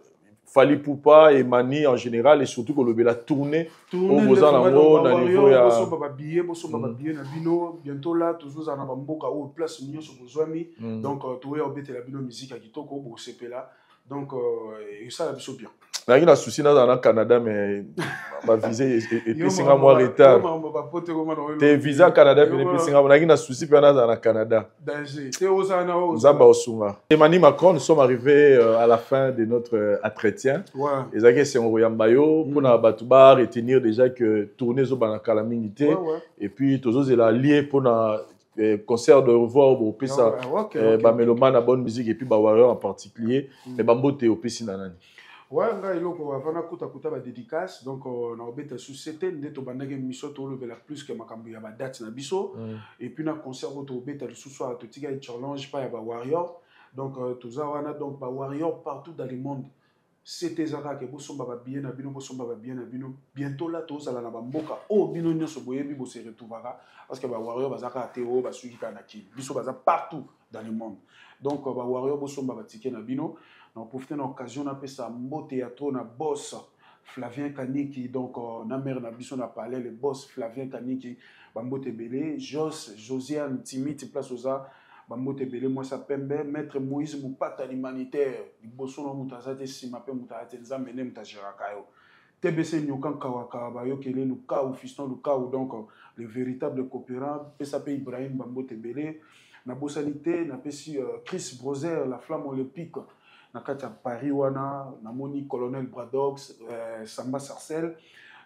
Fally Ipupa, Emani en général, et surtout kolobela tournée oyo boza nango na niveau ya Bosomba babillet, bosomba babillet na bino. Bientôt là tozozala na bamboka oyo place nyonso bozwami. Donc toya obetela bino musique ya kitoko, bosepela. Donc esala biso bien. Nazalaki na souci nazala na Canada, mais bavisa epesinga mwa retard te. Visa Canada pene epesinga, nazalaki na souci mpe nazala na Canada. Danger te, ozala na oyo. Nzambe aosunga. Emani Macron, nous sommes arrivés à la fin de notre entretien. Ezalaki esengo koyamba yo mpona bato ba retenir déjà que tournée ezobanda kala mingi te. Et puis tozozela lie mpona concert de revoir oyo bopesa bamélomane na bonne musique et puis bawarrior en particulier. Mais bambote opesi na nani? Ouais, ngai eloko avant nakutakuta badédicace, donc na obeta société nde tobandaki émission, tolobela plus ke makambo ya badate na biso et puis na concert oyo tobeta lisusu awa, totikali challenge pa ya bawarrior. Donc toza wana. Donc bawarrior partout dans le monde, sete eza kaka bosomba babillet na bino, bosomba babillet na bino. Bientôt là tozala na bamboka oyo bino nyonso boyebi, bose retrouvaka, parce que bawarrior baza kaka te oyo basuki kaka na Kini. Biso baza partout dans le monde. Donc bawarrior, bosomba batike na bino. Na profite na occasion napesa mbote ya trop na boss. Flavien Kaniki, donc euh, na mère na biso na palais, le boss Flavien Kaniki, bambote ebele, Jos, Josiane, Timiti, place oza, bambote ebele, mwasi ya pembe, maître Moïse Mupata l'humanitaire, liboso na moto aza te, nsima mpe moto aza te, Nzambe nde moto agéraka yo. TBC Nyoka Nkawaka, bayokele Lukau, Fiston Lukau, donc euh, le véritable coopérant, pesa mpe Ibrahim bambote ebele, nabosani te, napesi euh, Chris Brozer, la flamme olympique, na kati ya Paris wana namoni colonel Bradox euh, Samba Sarcel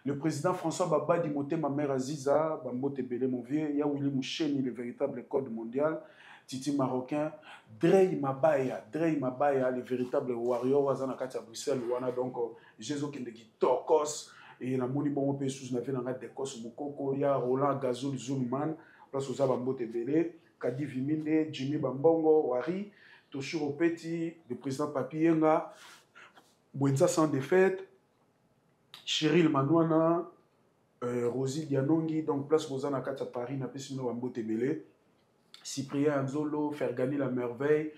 le président François Babadi Motema mère Aziza bambote ebele mon vieux ya Willy Musheni le véritable code mondial Titi Marocain Drey Mabaya Drey Mabaya le véritable warrior aza na kati ya Bruxelles wana donc Jezo kende kitokos et namoni bongo mpe susu na vie na nga Dekos Mukoko ya Roland Gazul Zulman place oza bambote ebele Kadi Viminde, Jimmy Bambongo, Wari, Toshiro Peti, le président Papi Yenga, Bwenza sans défaite, Cheryl Manouana, euh, Rosie Dianongi, donc place Rosa na kati ya Paris, na pesi bino bambote ebele, Cyprien Anzolo, Fergani la merveille,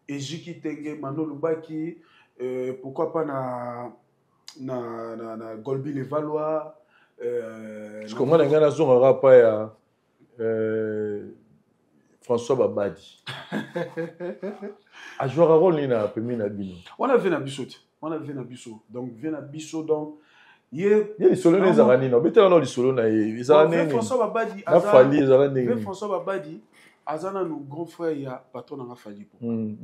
Ejiki Tenge, Mano Lubaki, euh, pourquoi pas na na na, na Golbi Levallois, euh, Parce que moi, na ngai nazongaka pa ya euh, François Babadi ajouaka rôle nini na pembeni na bino wana vie na biso te wana vie na biso donc vie na biso donc ye ye lisolo na ezalaka nini obetaka na lisolo na ye ezalaka nini François Babadi na Fally ezalaka ndenge nini François Babadi aza nanu grand frère ya patron na nga Fally po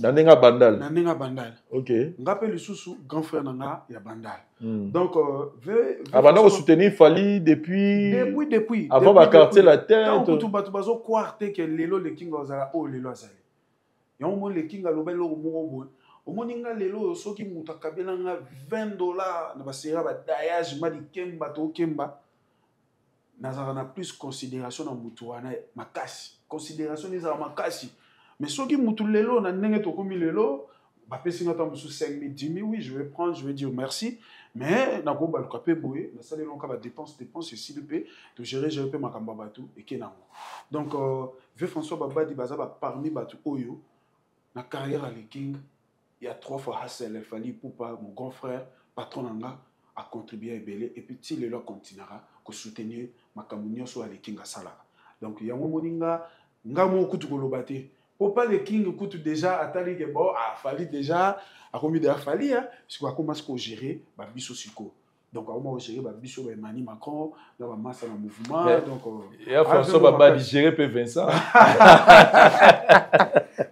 na ndenge ya bandal na ndenge ya bandal ok nga mpe lisusu grand frère na nga ya bandal Donc euh, abanda kosoutenir Fally depuis depuis depuis avant ba quartier latin kutu bato bazokware te ke lelo le king azala oyo lelo azali yango omoni le king aloba eloko moko boye omoni nga lelo oyo soki moto akabela nga 20 dollar na basera badayage ma likemba tokemba nazalaka na plus considération na motu wana makasi considération ezala makasi mais soki motu lelo na ndenge tokomi lelo bapesi nga ntango mosusu 5 000 10 000 oui je vais prendre je vais dire merci mais nakobaluka mpe boye nasaleli yango kaka badepense dépense esili mpe togere gere mpe makambo ya bato eke nango donc euh, ve françois babadi baza baparmi bato oyo na carrière ya le king ya trois fois hasel Fally Ipupa mon grand frère patron na nga a contribuer ebele et puis ti lelo akontinaka kosoutenir makambo nyonso oyo aleking asalaka donc yango omoni nga nga moko kutu koloba te po pa le king kutu déjà atali ke bon afali ah, déjà akomi deja fali sikoyo akoma sikoyo gérer babiso sikoyo donc akoma kogérer babiso baemani macron na bamasa na mouvement Mais, donc euh, ya françois babadi gérer mpe vincent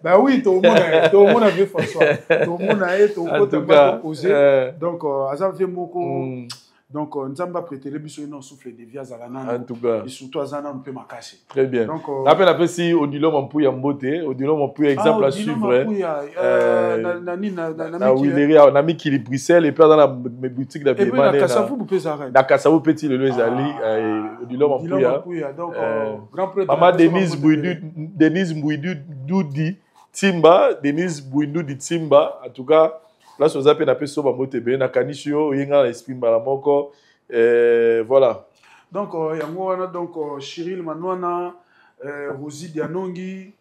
bah oui tomona ye tomona vie françois tomona ye tokota bakoze euh, donc euh, aza vie moko mm. Donc euh, nzambe apretele biso ye na souffle de vie azala nano en tout cas et surtout aza nano mpe makasi très bien donc euh, nga mpe napesi odilon mampuya mbote odilon mampuya exemple ah, à suivre Mampuya, euh, na, na, na, na, na wileri na mikili bruxelles et puis aza na boutique na bima na kasavubu mpe ezalaka na kasavubu mpe ti lelo ezali ah, odilon mampuya donc euh, grand prêtre mama denise buidu denise mbuidu dudi timba denise buidu di timba en tout cas place oza mpe napesi yo bambote ebele nakanisi yo oye ngai na esprit mbala moko euh, voilà donc euh, yango wana donc euh, chiril manwana euh, rosi dianongi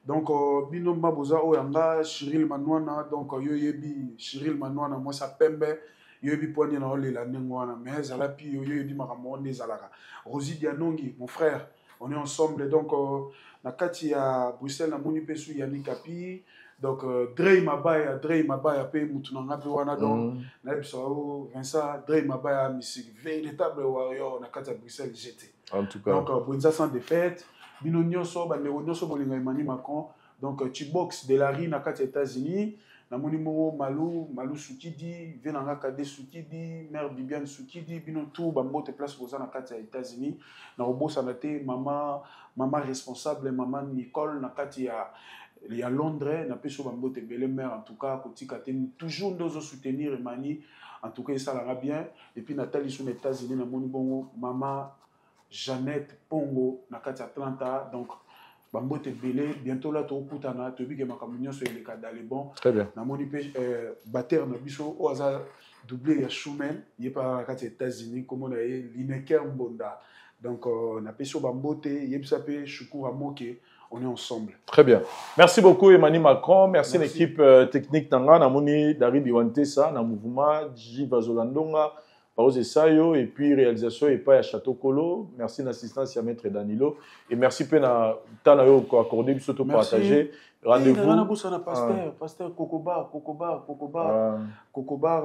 donc euh, bino mba boza oyo ya nga chiril manwana donc euh, yo oyebi chiril manwana mwasi ya pembe yo oyebi mpo nini naolela ndenge wana mais ezala mpi yo oyebi makambo wana nde ezalaka rosi dianongi mon frère on est ensemble donc euh, na kati ya bruxelles namoni mpe su yannick api donc euh, drey mabaya drey mabaya mpe mutu na nga mpe wana donc mm. nayebisa yo vincent drey mabaya misiki véritable warrior na kati ya bruxelles gt en tout cas donc euh, bwenza sans défaite bino nyonso bandeko nyonso bolinga emmanuel macron donc euh, chibox de la rue na kati ya états-unis namoni bongo malu malu sukidi vie na nga kade sukidi mare bibiane sukidi bino tout bambote place boza na kati ya états-unis nakobosana te mama mama responsable mama nicole na kati ya ya londres napesi yo bambote ebele mare en tout cas kotika te toujours nde ozosoutenir emani en tout cas esalaka bien et puis natali so na états-unis namoni bongo mama jeannette pongo na kati ya atlanta donc bambote ebele bientôt la tokokutana toyebi ke makambo nyonso eleka dans le bon namoni mpe euh, bater na biso oyo aza double ya shumen ye mpe na kati ya états-unis nkombo na ye lineker mbonda donc euh, napesi yo bambote yebisa mpe shukura moke on est ensemble. Très bien. Merci beaucoup Emmanuel Macron. Merci, merci. l'équipe euh, technique Tanga, Namoni Dari Biwantesa, na mouvement Jiva Zolandonga. Parose Esayo et puis réalisation epai ya Château Kolo. Merci na assistance ya maître Danilo et merci mpe na temps na yo koaccorde biso to partager. Rendez-vous. Nanga nabosana pasteur, pasteur Kokobar, Kokobar, Kokobar, Kokobar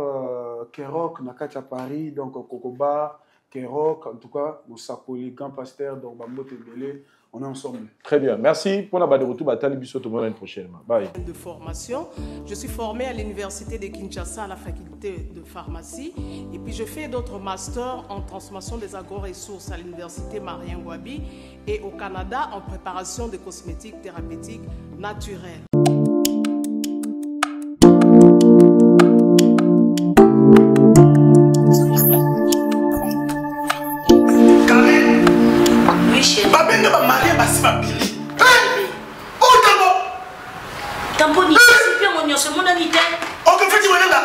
Kerok na kati ya Paris, donc Kokobar, Kerok, en tout cas, mosakoli, grand pasteur, donc bambote ebele, on est ensemble. Très bien, merci pour la bande de retour, batali biso tout le monde prochainement. Bye. De formation, je suis formée à l'université de Kinshasa à la faculté de pharmacie et puis je fais d'autres masters en transformation des agro-ressources à l'université Marien Ngouabi et au Canada en préparation de cosmétiques thérapeutiques naturels. Babenga bamarie basi babili otango tamponi zipi yango nyonso emonani te. Okefeti boye nanga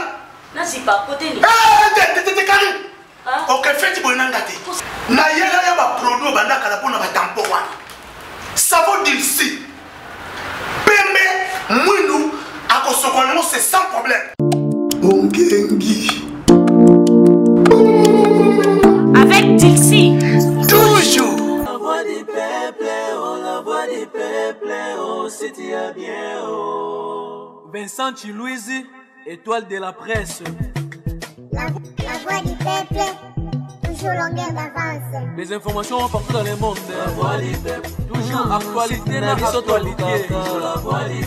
nazipa kote ni te Karine, okefeti boye nanga te. Nayela ya baproduit obanda kala mpona batampo wana, savon dilsi pembe mwindu akosokola yango, c'est sans problème. Ongengi avec Dilsi toujours. La voix du peuple, oh la voix du peuple, oh si tu as bien, oh. Vincent Chiluizi, étoile de la presse. La voix du peuple, toujours longueur d'avance. Les informations partout dans le monde. La voix du peuple, toujours actualité, na actualité. La voix du